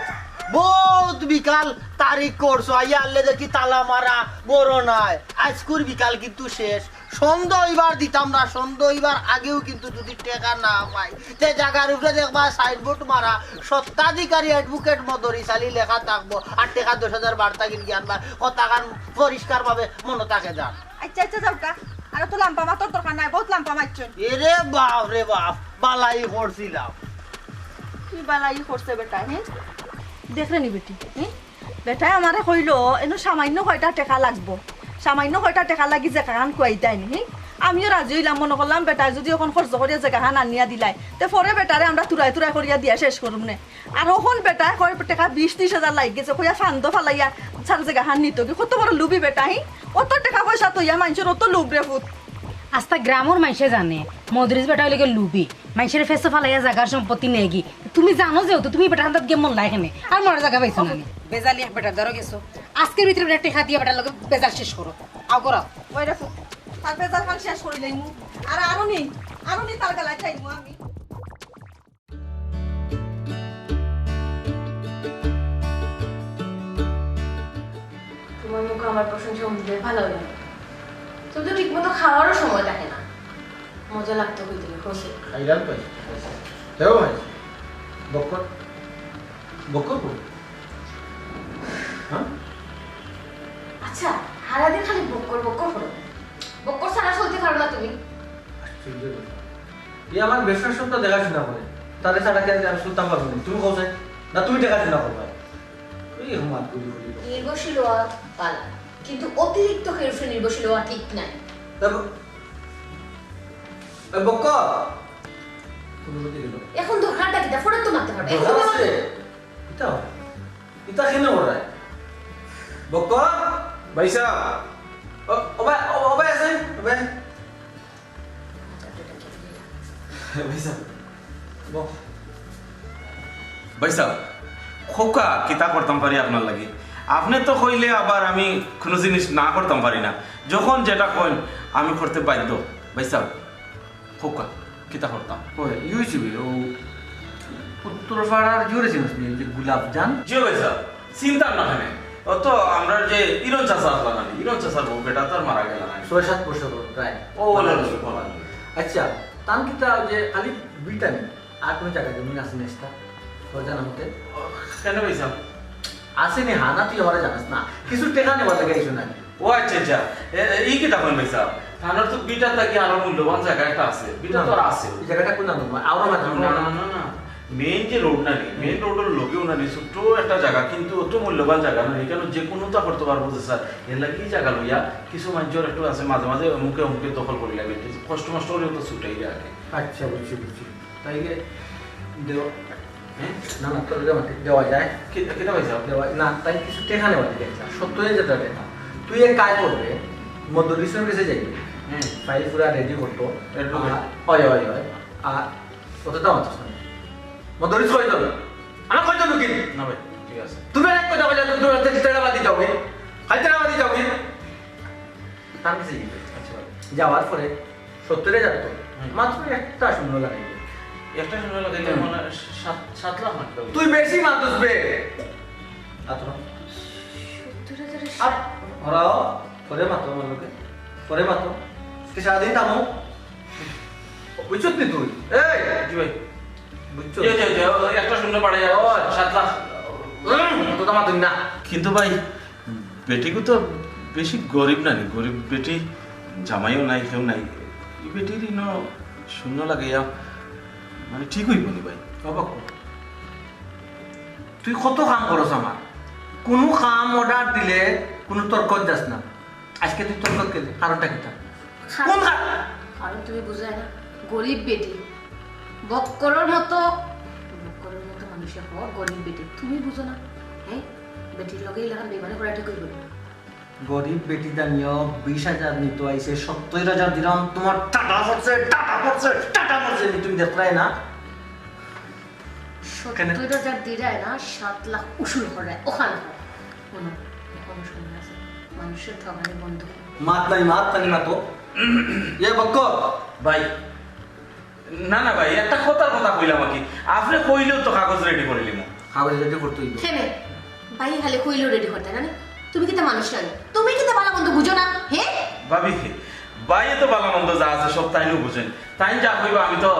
বউত বিকাল তারিখ করছো, আইয়া আনলে দেখি তালা মারা, ঘরো নাই। আইজকুর বিকাল কিন্তু শেষ। সন্ধ্যা অইবার দিতাম না, সন্ধ্যা অইবার আগেউ কিন্তু যুদি টেকা না পাই, তে জাগার উপরে দেখবা সাইনবোর্ড মারা, স্বত্বাধিকারী অ্যাডভোকেট মদরিছ আলী লেখা থাকবো, আর টেকা দশ হাজার বার্তা কিন জ্ঞান বা কথাখান পরিষ্কারভাবে মনো থাকে যান। আচ্ছা, আচ্ছা, যাউক্কা। আর অত লাম্বা মাতর দরকার নাই, বউত লাম্বা মাতছইন। এরে বাফ রে বাফ, বালাই করছিলাম। কি বালাই করছে বেটায়, হে? দেখরে নি বেটি, হে? বেটায় আমারে কইলো, এনো সামাইন্য কয়টা টেকা লাগবো, সামাইন্য কয়টা টেকা লাগি জেগাখান খুয়াইতায় নি, হে? আমিও রাজি অইলাম, মনো করলাম বেটায় যুদি অখন খরচ করিয়া জেগাখান আনিয়া দিলায়, তে পরে বেটারে আমরা তুরাই তুরাই করিয়া দিয়া শেষ করমু নে। আর অখন বেটায় কয় টেকা বিশ তিশ হাজার লাগি গেছে, কইয়া ফান্দ ফালাইয়া সার জেগাখান নিতো কি? কত বড় লুভি বেটা, হি? অত টেকা পয়সা থইয়া মানষর অত লুভ রে ফুত। আস্তা গ্রামর মানষে জানে, মদরিছ বেটা অইলে গিয়া লুভি, মানষর ফেছো ফালাইয়া জাগার সম্পত্তি নেগি। তুমি জানো যেহেতু, তুমি বেটার হান্দাত গিয়া মরলায় কেনে? আর মরার জাগা পাইছো না নি? বেজালি এক বেটার দ্বারো গেছো, আজকের ভিতরে বেটার টেকা দিয়া বেটার লগে বেজাল শেষ করো। আও করো। ওই রে ফুত, তার বেজালখান শেষ করি লইমু। আর আরো নি, আরো নি তার গলায় চাইমু আমি। তোমার মুখে আমার প্রশংসা শুনতে ভালো লাগে। তুমি তো ঠিকমতো খাওয়ারও সময় থাকে না। মজা লাগতো কই তুমি, হোসে। খাইলাম তো। তেও ভাই। বক্কর। বক্কর কই? হ্যাঁ? আচ্ছা, সারাদিন খালি বক্কর বক্কর করো। বক্কর ছাড়া চলতে পারো না তুমি। আশ্চর্য ব্যাপার। ই আমার ব্যবসার সবটা দেখাশোনা করে। তারে ছাড়া কি আমি চলতাম পারবো না? তুমি কও চাই? না, তুমি দেখাশোনা করবা। এই আমার গুলি গুলি। নির্ভরশীল হওয়া ভালো, কিন্তু অতিরিক্ত কেউ উপরে নির্ভরশীল হওয়া ঠিক নাই। তারপর, এ, বক্কর। কোন দিকে গেল? এখন দরকারটা কিতা? ফোনে তো মারতে পারবে। এখন দরকার আছে। এটা, এটা কেন ওরা? বক্কর? ভাই সাহেব। ও, ও ভাই, ও, ও ভাই আছে? ও ভাই। ভাই সাহেব, বহ। ভাই সাহেব, খোকা, কিতা করতাম পারি আপনার লাগি? আপনে তো কইলে আবার আমি কুনু জিনিস না করতাম পারি না। যখন যেটা কইন, আমি করতে বাধ্য। ভাই সাহেব, খোকা, কিতা করতাম? ওই, ইউ হিসেবে, ও উত্তর পাড়ার জোরে চিনস নি, ওই যে গোলাপ জান? জি ভাই সাহেব, চিনতাম না কেনে। ও তো আমরার যে ইরন চাচা আসলা না, ইরন চাচার বউ বেটা তার মারা গেল না। ছয় সাত বছর প্রায়। ও, ওলা, ওলা, ওলা। আচ্ছা, তান কিতা ওই যে খালি বিটা নি, আর কোনো জায়গা জমি আছে না এটা? তোর জানা মতে? ও, কেন ভাই সাহেব? আছে নি, হানা তুই আমারে জানাস না। কিছু টেকা নেওয়ার লাগে আইছো না। ও আচ্ছা, আচ্ছা। এ, এ, ই কিতা কইন ভাই সাহেব? থানার তো বিটা থাকি আরো মূল্যবান জায়গা একটা আছে। বিটা তো আর আছে। এই জায়গাটা কোন নাম? আওরা মাঝে না, না, না, না। মেইন যে রোড না নি, মেইন রোডর লগেও না নি, ছোট্ট একটা জায়গা, কিন্তু অত মূল্যবান জায়গা না নি, কেন যে কোনোটা করতে পারবো যে স্যার, এর লাগি জায়গা লইয়া কিছু মানুষের একটু আছে, মাঝে মাঝে অমুকে অমুকে দখল করি লাগে, কষ্ট মষ্ট করে তো ছুটাই আগে। আচ্ছা, বুঝছি, বুঝছি। তাইলে দেও। হ্যাঁ? না, না, তোর দেওয়া, দেওয়া যায়। কি, কিতা ভাই সাহেব? দেওয়া, না, তাই কিছু টেকা নেওয়া দিকে একটা, সত্তর হাজার টেকা। তুই এক কাজ করবে, মদরিসর কাছে যাইবে। হুম। ফাইল পুরা রেডি করতো। এর লগে? আর, অয়, অয়, অয়। আর কত দাম আছে শুনি? মদরিস কই যাবে? আমার কই যাবে কি? না ভাই, ঠিক আছে। তুমি এক কথা বলে, তুমি তো তেড়াবাদি যাওগে। খাই তেড়াবাদি যাওগে। তার কাছে যাইবে। আচ্ছা ভাই। যাওয়ার পরে সত্তর হাজার তো, হুম। মাত্র একটা শূন্য লাগাইবে। একটা শূন্য লাগাইলে হুম। মানে সাত, সাত লাখ মাত্র। তুই বেশি মাতুস বে। আতো। সত্তর হাজারের আপ, হরাও, পরে মাতো আমার লগে। পরে মাতো। কি সারাদিন থামো? বুঝছত নি তুই? এই! জি ভাই। বুঝছো? জি, জি, জি, ও, একটা শূন্য বাড়াই যাও, ও। সাত লাখ। উম, তো দাম তুই না। কিন্তু ভাই, বেটিগু তো বেশি গরিব না নি, গরিব বেটি, জামাইও নাই, কেউ নাই। ই বেটির ইনো শূন্য লাগাইয়া, মানে, ঠিক অইবো নি ভাই? অবাক কর। তুই কত কাম করস আমার, কুনু কাম অর্ডার দিলে কুনু তর্কত যাস না। আজকে তুই তর্কত গেলে, কারণটা কিতা? কারণ, কোন কারণ? কারণ তুমি বুঝো না, গরিব বেটি, বক্করর মতো, বক্করর মতো মানুষে হ, গরিব বেটি, তুমি বুঝো না, হ্যাঁ? বেটির লগে ইলাখান বেইমানি করা ঠিক অইবো না। গরিব বেটি জানিও বিশ হাজার নিতো আইছে, সত্তর হাজার দিরাম, তোমার টাটা পড়ছে, টাটা পড়ছে, টাটা পড়ছে, নি তুমি দেখরায় না? কেনে? সত্তর হাজার দিরায় না, সাত লাখ উসুল করে, অখান করে। হুনো, অখনো সময় আছে, মানুষরে ঠগানি বন্ধ করো। মাত নাই, মাত নাই, মাতো। এ বক্কর। ভাই, না, না ভাই, একটা কথার কথা কইলাম আর কি। আপনে কইলেও তো কাগজ রেডি করিলিমু। কাগজ রেডি করতে অইবো। কেনে? ভাই খালি কইলেও রেডি করতে না নি? তুমি কিতা মানুষ না নি? তুমি কিতা ভালা মন্দ বুঝো না? হে? ভাবি, ভাই তো ভালা মন্দ যা আছে সব তাইনউ বুঝইন। তাইন যা কইবা আমি তো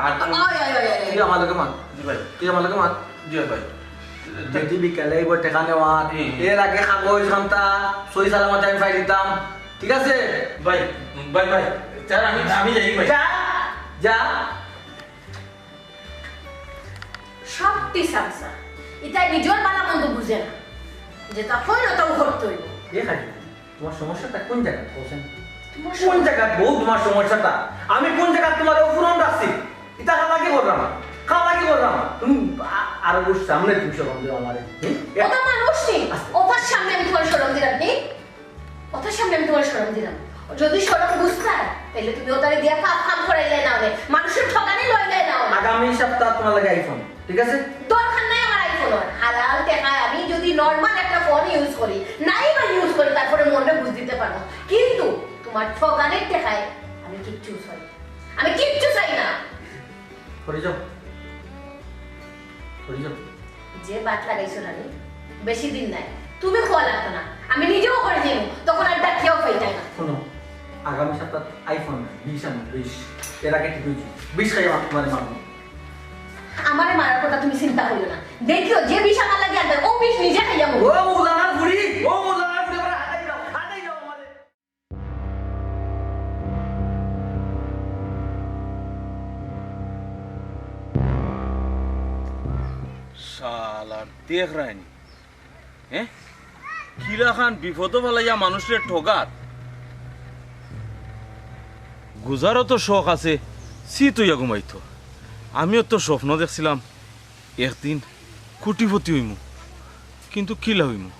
আর কোনো অয়, অয়, অয়, অয়, অয়। তুই আমার লগে মাত। জি ভাই। তুই আমার লগে মাত। জি ভাই। যদি বিকালে আইবো টেকা নেওয়া, হুম। এর আগে কাগজ খান্তা, সই সালামত আমি ফাইল দিতাম। ঠিক আছে? ভাই, ভাই, ভাই, স্যার, আমি, আমি যাই ভাই। যা, যা। সত্যি সামসা, ইতা নিজর বালা মন্দ বুঝে না, যেটা হইল তাও করতে হইব। এ খালি, তোমার সমস্যাটা কোন জায়গাত, বলছেন? তোমার কোন জায়গাত বউ তোমার সমস্যাটা? আমি কোন জায়গাত তোমার অপূরণ রাখছি? ইতা খালা কি করলাম? খালা কি করলাম? তুমি আ- আরো বউর সামনে তুমি শরম দিও আমারে। হুম? ওটা মানুষ নি, ওটার সামনে আমি তোমার শরম দিলাম নি, ওটার সামনে আমি তোমার শরম দিলাম। যদি শরম বুঝতায়, তাহলে তুমি ওটারে দিয়া কাজ কাম করাইলে না অনে, মানুষের ঠকানি লইলে না অনে। আগামী সপ্তাহ তোমার লাগে আইফোন, ঠিক আছে? দরকার নাই আমার আইফোন। হালাল টেকায় আমি যদি নরমাল একটা ফোন ইউজ করি, নাই বা ইউজ করি, তারপরে মনটা বুঝ দিতে পারবো, কিন্তু তোমার ঠকানির টেকায় আমি কিচ্ছু চাই না। আমি কিচ্ছু চাই না। সরে যাও, সরে যাও। যে বাট লাগাইছো না নি, বেশি দিন নাই, তুমি খোয়া লাগতো না, আমি নিজেও করে যাইব, তখন আর ডাকিয়াও পাইতাই না। শোনো, আগামী সপ্তাহ আইফোন না, বিষ আনো, বিষ। এর আগে ঠিক হয়েছে, বিষ খাই আমার তোমার মামু। আমারে মারার কথা তুমি চিন্তা করিও না, দেখিও যে বিষ আমার লাগে আনবে, ও বিষ নিজে খাইয়া মরবো। ও মৌলানা বুড়ি, ও মৌলানা বুড়ি, আমার হাতাই দাও, হাতাই দাও আমাদের। শালার দেখ রায়নি, হ্যাঁ? কিলাখান বিপদ ফালাইয়া মানুষরে ঠগাত। গুজারও তো শখ আছে, চিত অইয়া ঘুমাইতো। আমিও তো স্বপ্ন দেখছিলাম একদিন কোটিপতি হইমু, কিন্তু কিলা হইমু?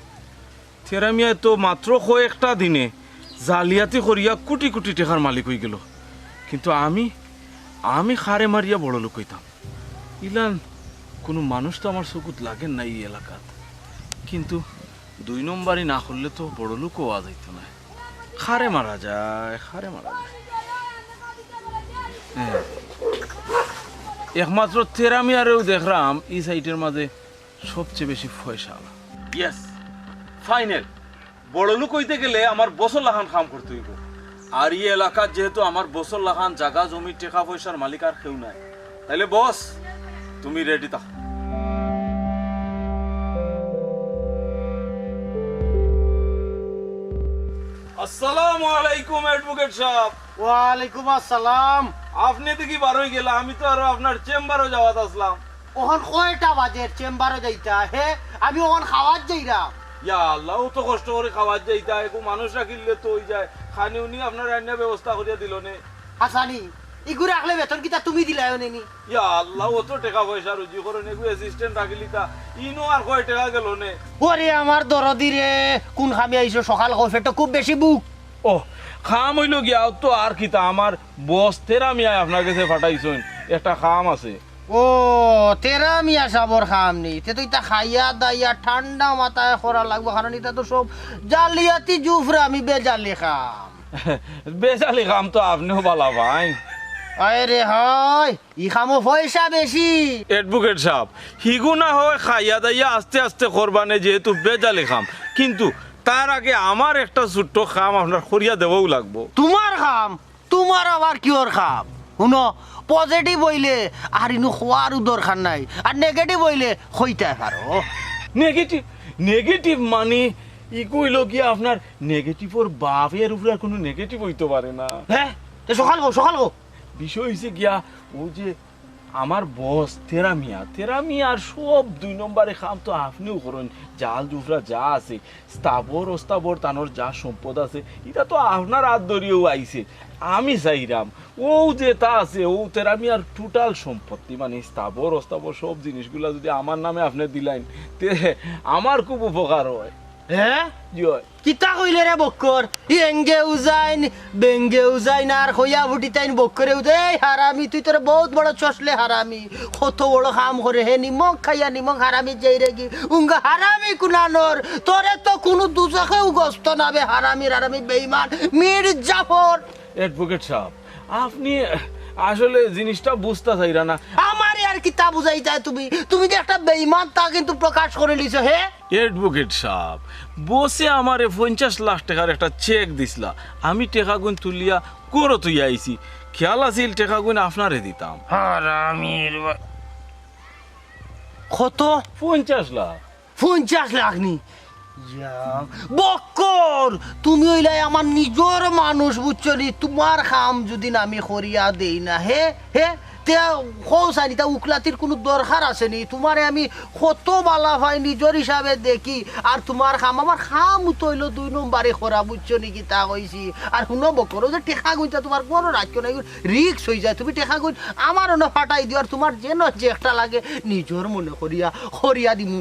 তেরা মিয়ায় তো মাত্র কয়েকটা দিনে জালিয়াতি করিয়া কোটি কোটি টেকার মালিক হই গেল, কিন্তু আমি, আমি খারে মারিয়া বড় লোক হইতাম। ইলান কোনো মানুষ তো আমার চকুত লাগের না ই এলাকাত, কিন্তু দুই নম্বরি না করলে তো বড় লোক হওয়া যাইতো না। খারে মারা যায়, খারে মারা যায়। হ্যাঁ। একমাত্র তেরা মিয়ারেউ দেখরাম ই সাইটের মাঝে সবচেয়ে বেশি পয়সাআলা। Yes, final. বড় লোক হইতে গেলে আমার বসর লাখান কাম করতে হইব। আর ই এলাকাত যেহেতু আমার বসর লাখান জাগা জমি টেকা পয়সার মালিক আর কেউ নাই, তাইলে বস, তুমি রেডি থাকো। আসসালামু আলাইকুম অ্যাডভোকেট সাহেব। ওয়ালাইকুম আসসালাম। আপনি তো কি বারোই গেলা, আমি তো আরো আপনার চেম্বারও যাওয়াত আসলাম। ওখান কয়টা বাজে চেম্বারও যাইতা? হে, আমি ওখান খাওয়াত যাইরাম। ইয়া আল্লাহ, ও তো কষ্ট করে খাওয়াত যাইতা, একটু মানুষ রাখিলে তো হই যায়। খানি উনি আপনার রান্না ব্যবস্থা করিয়া দিল নে। হাসানি, ইগু রাখলে বেতন কিতা তুমি দিলায় নেনি? ইয়া আল্লাহ, ও তো টেকা পয়সা রুজি করে নে, একটু অ্যাসিস্ট্যান্ট রাখিলিতা, ইনো আর কয় টেকা গেল নে। ওরে আমার দরদি রে, কোন খামে আইছো সকাল কফে তো খুব বেশি বুক। ও, খাম হইল গিয়া, ও তো আর কিতা, আমার বস তেরা মিয়ায় আপনার গেছে পাঠাইছইন, একটা খাম আছে। ও, তেরা মিয়া সাবর খাম নি, তে তো ইতা খাইয়া দাইয়া ঠান্ডা মাথায় করা লাগবো, কারণ ইতা তো সব জালিয়াতি জুফরা, আমি বেজালি খাম। বেজালি খাম তো আপনিও বালা ভাই। আয় রে হায়, ই খামো পয়সা বেশি। অ্যাডভোকেট সাহেব, হিগু না হয় খাইয়া দাইয়া আস্তে আস্তে করবানে, যেহেতু বেজালি খাম, কিন্তু তার আগে আমার একটা ছোট্ট খাম আপনার করিয়া দেওয়াও লাগবো। তোমার খাম? তোমার আবার কিওর খাম? হুনো, পজিটিভ হইলে আর ইনু খোয়ারও দরকার নাই, আর নেগেটিভ হইলে হইতে পারো। নেগেটিভ? নেগেটিভ মানে ই কইল কি আপনার নেগেটিভর বাপ, এর উপরে আর কোনো নেগেটিভ হইতে পারে না। হ্যাঁ, তো সকাল গো, সকাল গো। বিষয় হইছে গিয়া, ও যে আমার বস তেরা মিয়া, তেরা মিয়ার সব দুই নম্বরে কাম তো আপনিও করেন। জাল জুফরা যা আছে, স্থাবর অস্থাবর তানোর যা সম্পদ আছে, ইটা তো আপনার হাত ধরিয়াউ আইছে। আমি চাইরাম, ও যেটা আছে, ও তেরা মিয়ার টোটাল সম্পত্তি, মানে স্থাবর অস্থাবর সব জিনিসগুলা যদি আমার নামে আপনি দিলাইন, তে আমার খুব উপকার হয়। হ্যাঁ? জি হয়। কিতা কইলে রে বক্কর? ই এঙ্গেউ যাইন, বেঙ্গেউ যাইন, আর কইয়া ফুটিতাইন বক্করে উদে, "এই হারামি, তুই তোর বহুত বড় চসলে হারামি। কত বড় কাম করে হে, নিমক খাইয়া নিমক হারামি যাই রে কি? উঙ্গা হারামি কুনানোর, তোরে তো কুনু দুজখেউ গস্ত না বে, হারামির হারামি বেইমান, মির জাফর।" অ্যাডভোকেট সাহেব, আপনি আসলে জিনিসটা বুঝতা চাইরা না। আমারে আর কিতা বুঝাইতায় তুমি? তুমি যে একটা বেইমান তা কিন্তু প্রকাশ করে লিছো, হে? অ্যাডভোকেট সাহেব, বসে আমারে পঞ্চাশ লাখ টেকার একটা চেক দিছলা, আমি টেকাগুন তুলিয়া ঘরো থইয়া আইছি, খেয়াল আছিল টেকাগুন আপনারে দিতাম। হারামির বা-, কত? পঞ্চাশ লাখ। পঞ্চাশ লাখ নি? যাও। বক্কর, তুমি অইলায় আমার নিজর মানুষ, বুঝছো নি? তুমার কাম যুদি আমি করিয়া দেই না, হে, হে, তে কও চাইন, ইতা উকলাতির কুনু দরকার আছে নি? তুমারে আমি কত বালা পাই, নিজর হিসাবে দেখি। আর তুমার কাম, আমার কাম তো অইলো দুই নম্বরি করা, বুঝছো নি কিতা কইছি? আর হুনো বক্কর, অউ যে টেকা গুইনতা তুমার ঘরো রাখিও না, ইগুর risk অইযায়। তুমি টেকা গুইন আমার অনো ফাটাই দিও, আর তুমার যেন যে একটা লাগে নিজর মনে করিয়া, করিয়া দিমু,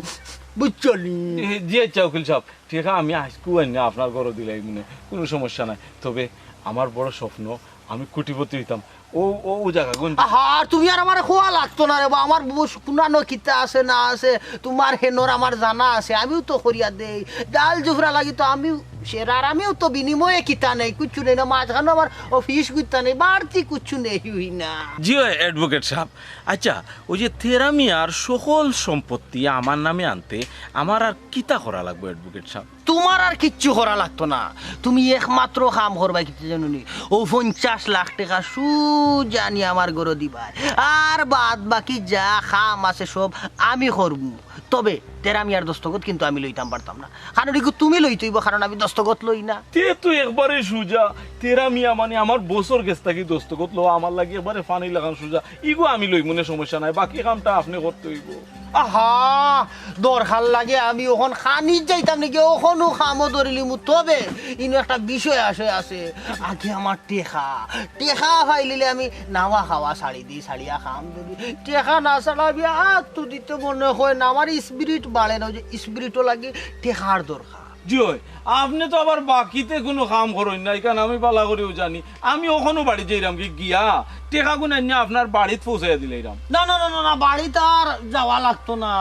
বুঝছো নি? জি, জি, আচ্ছা, উকিল সাব, টেকা আমি আইজকু আনিয়া আপনার ঘরো দিলাইমুনে, কুনু সমস্যা নাই। তবে আমার বড় স্বপ্ন, আমি কোটিপতি অইতাম। অউ, অউ, অউ জাগা গুন। আহা, আর তুমি আর আমারে কওয়া লাগতো না রে বা, আমার বউত কুনানো কিতা আছে না আছে, তুমার হেনর আমার জানা আছে, আমিও তো করিয়া দেই। ডাল জুফরা লাগি তো আমিও সেরার, আমিও তো বিনিময়ে কিতা নেই, কুচ্ছু নেই না, মাঝখানো আমার অফিস গুইতা নেই, বাড়তি কুচ্ছু নেই অই না। জি অয়, advocate সাব। আচ্ছা, অউ যে তেরা মিয়ার সকল সম্পত্তি আমার নামে আনতে আমার আর কিতা করা লাগবো, advocate সাব? তুমার আর কিচ্ছু করা লাগতো না। তুমি একমাত্র কাম করবায় কিতা জানো নি? অউ পঞ্চাশ লাখ টেকা সুজা আনিয়া আমার ঘরো দিবায়। আর বাদ বাকি যা কাম আছে সব আমি করমু। তবে তেরা মিয়ার দস্তখত কিন্তু আমি লইতাম পারতাম না। কারণ ইগু তুমি লইতে অইবো, কারণ আমি দস্তখত লই না। তে তো একবারে সুজা। তেরা মিয়া মানে আমার বসর গেছ থাকি দস্তখত লওয়া আমার লাগি একবারে পানির লাখান সুজা। ইগু আমি লইমুনে, সমস্যা নাই, বাকি কামটা আপনে করতে অইবো। আহা, দরকার লাগে আমি অখন খানিত যাইতাম নাকি, অখনউ কামো ধরিলিমু। তবে ইনো একটা বিষয় আসে আছে, আগে আমার টেকা, টেকা পাইলিলে আমি নাওয়া খাওয়া ছাড়ি দি, ছাড়িয়া কাম ধরি। টেকা না ছাড়া আমি আর তো দিতে মনে কয় না, আমার spirit বাড়ে না, অউ যে spirit-ও লাগে, টেকার দরকার। জি অয়, আপনে তো আবার বাকিতে কুনু কাম করইন না, ইখান আমি বালা করিউ জানি। আমি অখনউ বাড়িত যাইরাম গি, গিয়া টেকাগুন আনিয়া আপনার বাড়িত পৌঁছাইয়া দিলাইরাম। না, না, না, না, না, বাড়িত আর যাওয়া লাগতো না।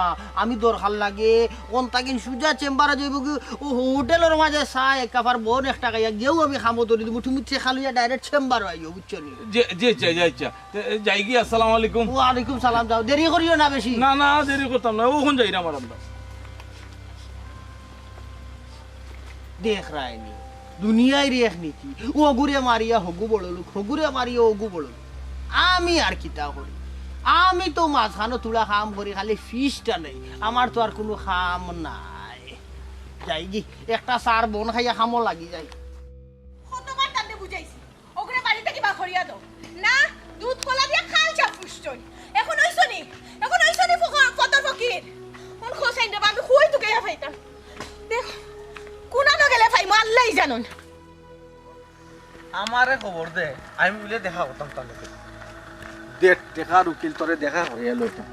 আমি দরকার লাগে অন থাকি সুজা চেম্বারো যাইবো গি, অউ হোটেলর মাঝে চা এক কাপ আর বন একটা খাইয়া গিয়াউ আমি কামো ধরি দিমু। তুমি টেকা লইয়া direct চেম্বারো আইও, বুঝছো নি? জি, জি, আচ্ছা, জি, আচ্ছা। তে, যাই গি, আসসালামু আলাইকুম। ওয়ালাইকুম সালাম, যাও, দেরি করিও না বেশি। না, না, দেরি করতাম না, অখন যাইরাম আর আমরা। দেখরায়নি, দুনিয়ার এক নীতি, অগুরে মারিয়া হগু বড়লোক, হগুরে মারিয়া অগু বড়লোক। আমি আর কিতা করি? আমি তো মাঝখানো থুড়া কাম করি, খালি ফিসটা নেই, আমার তো আর কুনু কাম নাই। যাই গি, একটা চার বন খাইয়া কামো লাগি যাই। কতবার তানরে বুঝাইছি, অগুরে বাড়ি থাকি বার করিয়া দেও। না, দুধ কলা দিয়া খাল সাফ ফুসছইন। অখন অইছো নি, অখন অইছো নি ফক-, ফতর ফকির। অখন কও চাইন রে বা, আমি কই তুকাইয়া পাইতাম। দেখো, কুনানো গেলে পাইমু, আল্লায় জানইন। আমারে খবর দে, আমি অইলে দেখা করতাম তার লগে। দে, টেকার উকিল, তোরে দেখা করিয়া লইতাম।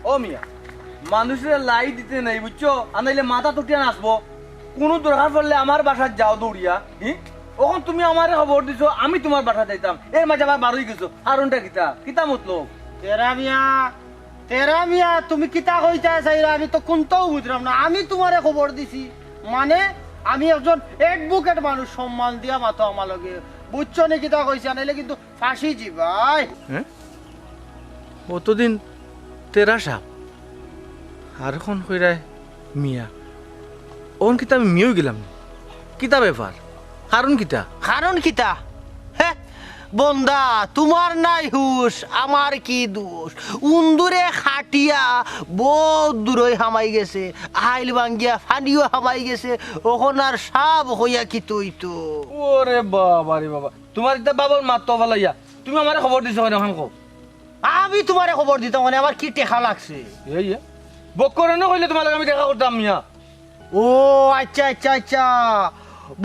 ও মিয়া, মানুষরে লাই দিতে নাই, বুঝছো? আর নাইলে মাথাত উঠিয়া নাচবো। কুনু দরকার পড়লে আমার বাসাত যাও দৌড়িয়া, হি? অখন তুমি আমারে খবর দিছো, আমি তুমার বাসাত যাইতাম, এর মাঝে আবার বারই গেছো, কারণটা কিতা? কিতা মতলব? তেরা মিয়া, তেরা মিয়া, তুমি কিতা কইতায় চাইরায়? আমি তো কুন্তাউ বুঝরাম না। আমি তুমারে খবর দিছি, মানে, আমি একজন advocate মানুষ, সম্মান দিয়া মাতো আমার লগে, বুঝছো নি কিতা কইছি? আর নাইলে কিন্তু ফাঁসি যিবায়। হে? অতদিন তেরা সাব, আর অখন কইরায় মিয়া। অখন কিতা আমি মিয়া অইগেলাম নি? কিতা ব্যাপার? কারণ কিতা? কারণ কিতা? হে, বন্দা, তুমার নাই হুশ, আমার কি দুষ? উন্দুরে কাটিয়া বউত দূরই হামাই গেছে, আইল ভাঙ্গিয়া পানিও হামাই গেছে, অখন আর সাব কইয়া কিতা অইতো? ওরে বাবা রে বাবা, তুমার ইতা বাবার মাত তো ফালাইয়া, তুমি আমারে খবর দিছো কেনে, অখন কও? আমি তুমারে খবর দিতাম কেনে, আমার কি টেকা লাগছে? এই, এ? বক্করে না কইলে তুমার লগে আমি দেখা করতাম, মিয়া। ও, আচ্ছা, আচ্ছা, আচ্ছা।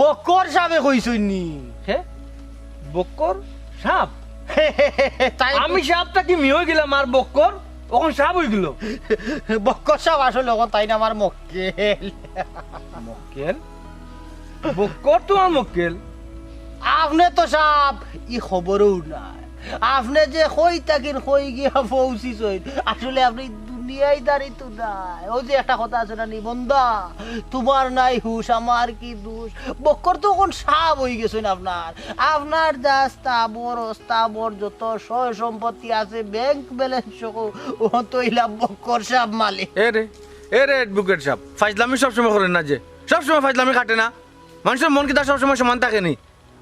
বক্কর সাবে কইছইন নি? হে? বক্কর সাব? তাই আমি সাব থাকি মিয়া অইগেলাম, আর বক্কর অখন সাব অইগেলো। বক্কর সাব আসলে অখন তাইন আমার মক্কেল। মক্কেল? বক্কর তুমার মক্কেল? আপনে তো সাব ই খবরও নাই। আপনে যে কই থাকি কই গিয়া পৌঁছিছইন, আসলে আপনে দুনিয়াদারি তো নাই। অউ যে একটা কথা আছে না নি, বন্দা, তুমার নাই হুশ, আমার কি দুষ? বক্কর তো অখন সাব অইগেছইন আপনার। আপনার যা স্থাবর অস্থাবর যত সয় সম্পত্তি আছে, bank balance সহ, অখন তো অইলা বক্কর সাব মালিক। এ রে, এ রে advocate সাব, ফাইজলামি সবসময় করইন না যে। সব সময় ফাইজলামি খাটে না? মানষর মন কিতা সব সময় সমান থাকে নি?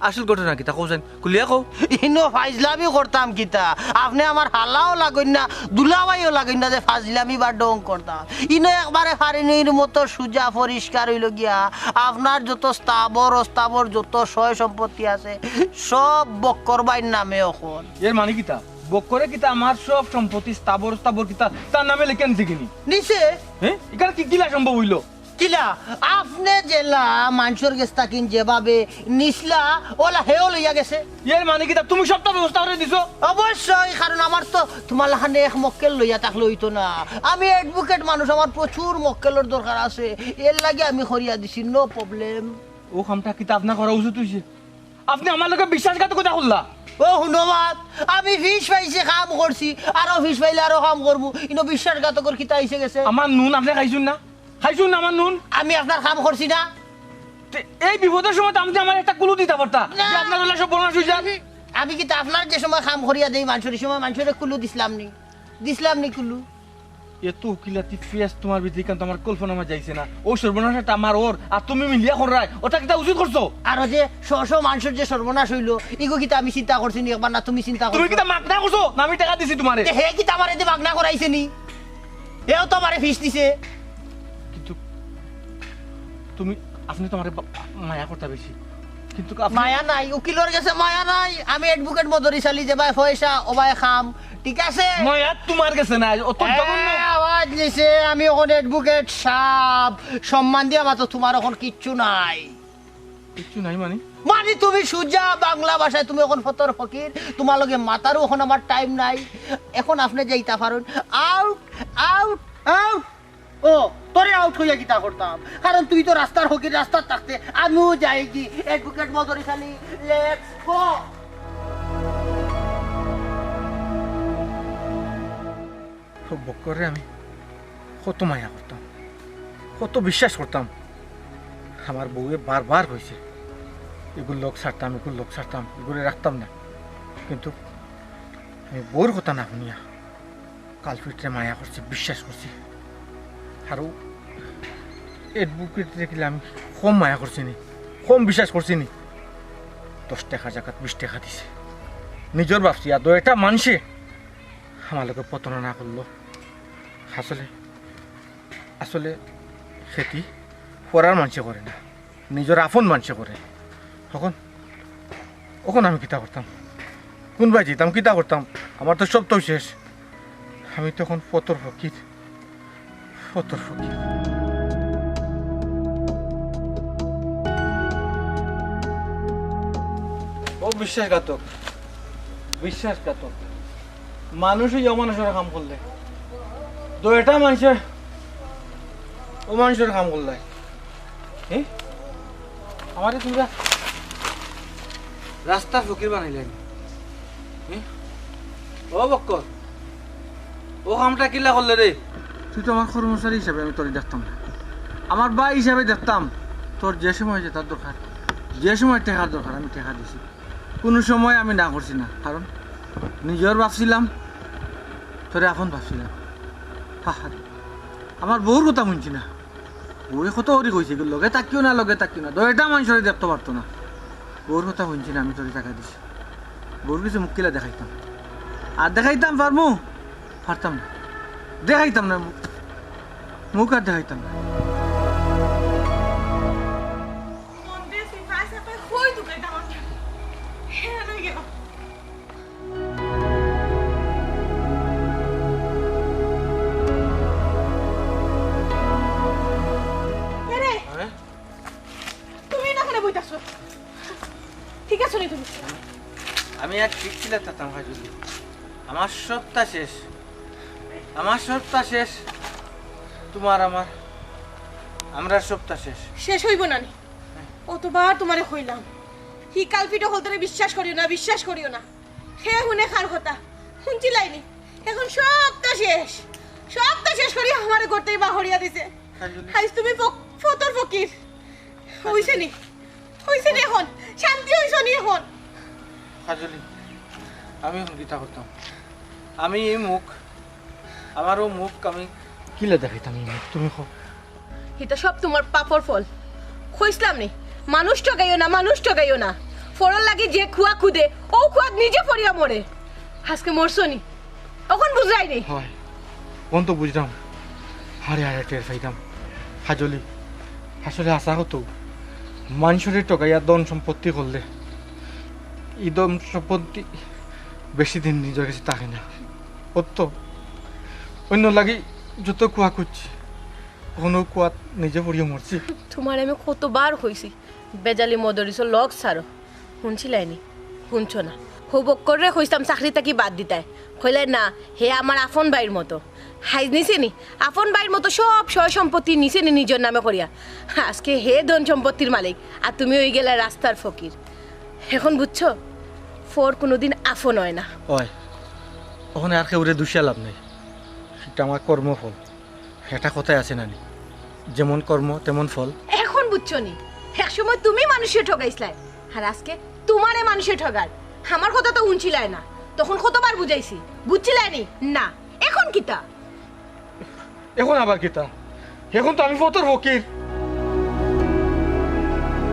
আসল ঘটনা কিতা কও চাইন? খুলিয়া কও। ইনো ফাইজলামি করতাম কিতা? আপনে আমার হালাও লাগইন না, দুলাভাইও লাগইন না যে ফাইজলামি বা ঢং করতাম। ইনো একবারে ফারিনির মতো সুজা পরিষ্কার অইলো গিয়া। আপনার যত স্থাবর অস্থাবর যত সয় সম্পত্তি আছে, সব বক্কর ভাইর নামে অখন। এর মানে কিতা? বক্করে কিতা আমার সব সম্পত্তি স্থাবর অস্থাবর কিতা তার নামে লেখা নিছে কিনি? নিছে। হ্যাঁ, ইখান কিলা সম্ভব অইলো? কিলা, আপনে যেলা মানষর গেছ থাকিন যেভাবে নিছলা, অলা হেও লইয়া গেছে। এর মানে কিতা তুমি সবটা ব্যবস্থা করি দিছো? অবশ্যই, কারণ আমার তো তুমার লাখান এক মক্কেল লইয়া থাকলে অইতো না। আমি advocate মানুষ, আমার প্রচুর মক্কেলর দরকার আছে, এরলাগি আমি করিয়া দিছি, no problem। অউ কামটা কিতা আপনার করা উচিত অইছে? আপনে আমার লগে বিশ্বাসঘাতকতা করলা। ও হুনো মাত, আমি ফিস পাইছি, কাম করছি, আরো ফিস পাইলে আরো কাম করমু। ইনো বিশ্বাসঘাতকর কিতা আইছে গেছে? আমার নুন আপনে খাইছইন না? খাইছইন না আমার নুন? আমি আপনার কাম করছি না? তে এই বিপদর সময় তো আপনে আমারে একটা কুলু দিতা পারতা, না। যে আপনার অলা সর্বনাশ অই যার। আমি কিতা আপনার যে সময় কাম করিয়া দেই মানষর, ই সময় মানষরে কুলু দিছলাম নি? দিছলাম নি কুলু? এত উকিলাতি ফেস তুমার ভিতরে ইখান তো আমার কল্পনার মাঝে আইছে না। অউ সর্বনাশটা আমার অর, আর তুমি মিলিয়া কররায়, অটা কিতা উচিত করছো? আর অউ যে শ শ মানষর যে সর্বনাশ অইলো, ইগু কিতা আমি চিন্তা করছি নি একবার, না তুমি চিন্তা করছো? তুমি কিতা মাগনা করছো? না আমি টেকা দিছি তুমারে? তে হে কিতা আমারে দি মাগনা করাইছে নি? হেও তো আমারে ফিস দিছে। কিন্তু তুমি, আপনে তো আমারে বা-, মায়া করতা বেশি। কিন্তু আপনে মায়া নাই, উকিলর গেছে মায়া নাই। আমি advocate মদরিছ আলী, যেবায় পয়সা, অবায় কাম। ঠিক আছে? মায়া তুমার গেছে নাই, অত এ, জঘন্য। আওয়াজ নিছে, আমি অখন advocate সাব। সম্মান দিয়া মাতো, তুমার অখন কিচ্ছু নাই। কিচ্ছু নাই মানে? মানে তুমি সুজা বাংলা ভাষায় তুমি অখন ফতর ফকির, তুমার লগে মাতারও অখন আমার টাইম নাই। অখন আপনে যাইতা পারইন। Out, out, out। ও, তোরে আউট কইয়া কিতা করতাম? কারণ তুই তো রাস্তার ফকির, রাস্তাত থাকতে আমিও যাইগি। Advocate মদরিছ আলী, let's go। অউ বক্কররে আমি কত মায়া করতাম, কত বিশ্বাস করতাম। আমার বউয়ে বারবার কইছে, "ইগুর লগ ছাড়তাম, ইগুর লগ ছাড়তাম, ইগুরে রাখতাম না।" কিন্তু আমি বউর কথা না হুনিয়া কালপিটরে মায়া করছি, বিশ্বাস করছি। আর অউ অ্যাডভোকেটরে কিলা আমি কম মায়া করছি নি, কম বিশ্বাস করছি নি। দশ টেকার জাগাত বিশ টেকা দিছে। নিজর ভাবছি, আর দুইটা মানষে আমার লগে প্রতারণা করলো। আসলে, আসলে খেতি পরার মানষে করে না, নিজর আপন মানষে করে। অখন, অখন আমি কিতা করতাম? কুনবায় যাইতাম, কিতা করতাম? আমার তো সব তো শেষ। আমি তো অখন ফতর ফকির, ফতর ফকির। ও বিশ্বাসঘাতক, বিশ্বাসঘাতক। মানুষ অইয়া অমানুষর কাম করলে, দুইটা মানষে অমানুষর কাম করলে। হ্যাঁ? আমারে তুমরা রাস্তার ফকির বানাইলায় নি। হ্যাঁ? ও বক্কর, অউ কামটা কিলা করলে রে? তুই তো আমার কর্মচারী হিসাবে আমি তোরে দেখতাম না, আমার ভাই হিসাবে দেখতাম। তোর যে সময় যেটার দরকার, যে সময় টেকার দরকার, আমি টেকা দিছি। কুনু সময় আমি না করছি না, কারণ নিজর ভাবছিলাম, তোরে আপন ভাবছিলাম। হাহারে, আমার বউর কথা হুনছি না। বউয়ে কত করি কইছে, "লগে থাকিও না, লগে থাকিও না।" দুইটা মানষরে দেখতো পারতো না। বউর কথা হুনছি না, আমি তোরে টেকা দিছি। বউর গেছে মুখ কিলা দেখাইতাম? আর দেখাইতাম পারমু? পারতাম না, দেখাইতাম না মুখ, মুখ আর দেখাইতাম না। মন দিয়ে তুই পায়ে চাপায় কই তুকাইতাম আমি? হ্যাঁ, লই গেল। এরে, হ্যাঁ? তুমি না কেনে বইতাছো? ঠিক আছো নি তুমি? আমি আর ঠিক কিলা থাকতাম, কাজলি। আমার সবটা শেষ, আমার সবটা শেষ। তুমার আমার, আমরার সবটা শেষ। শেষ অইবো না নি? অতবার তুমারে কইলাম, হি কালপিট অকলতরে বিশ্বাস করিও না, বিশ্বাস করিও না। হে হুনে কার কথা? হুনছিলায় নি? অখন সবটা শেষ, সবটা শেষ করি আমারে ঘর থাকি বার করিয়া দিছে। কাজলি। আইজ তুমি ফক-, ফতর ফকির। অইছে নি? অইছে নি অখন? শান্তি অইছো নি অখন? কাজলি, আমি অখন কিতা করতাম? আমি ই মুখ, আমার অউ মুখ আমি কিলা দেখাইতাম ই মুখ? তুমি কও। ইটা সব তুমার পাপর ফল। কইছলাম নি, মানুষ ঠগাইও না, মানুষ ঠগাইও না। ফরর লাগি যে কুয়া খুদে, অউ কুয়াত নিজে পড়িয়া মরে। আজকে মরছো নি, অখন বুঝরায় নি? অয়, অখন তো বুঝরাম। হারে হারে টের পাইরাম। কাজলি, আসলে হাছা কতো, মানষরে ঠগাইয়া ধন সম্পত্তি করলে, ই ধন সম্পত্তি বেশি দিন নিজর গেছে থাকে না। অত অইন্যর লাগি যত কুয়া খুজছি, অখন অউ কুয়াত নিজে পড়িয়া মরছি। তুমারে আমি কতবার কইছি, বেজালি মদরিসর লগ ছাড়ো। হুনছিলায় নি? হুনছো না। হউ বক্কররে কইছলাম চাকরি থাকি বাদ দিতায়, কইলায় না, হে আমার আপন ভাইর মতো। হাইজ নিছে নি? আপন ভাইর মতো সব সয় সম্পত্তি নিছে নি নিজর নামে করিয়া। আজকে হে ধন সম্পত্তির মালিক, আর তুমি অইগেলায় রাস্তার ফকির। অখন বুঝছো? ফর কুনুদিন আপন অয় না। অয়, অখন আর কেউরে দুষিয়া লাভ নাই। ইটা আমার কর্মফল। ইটা কথায় আছে না নি, যেমন কর্ম তেমন ফল। অখন বুঝছো নি? এক সময় তুমি মানষরে ঠগাইছলায়, আর আজকে তুমারে মানষে ঠগার। আমার কথা তো হুনছিলায় না, তখন কতবার বুঝাইছি, বুঝছিলায় নি? না। অখন কিতা? অখন আবার কিতা? অখন তো আমি পথর ফকির।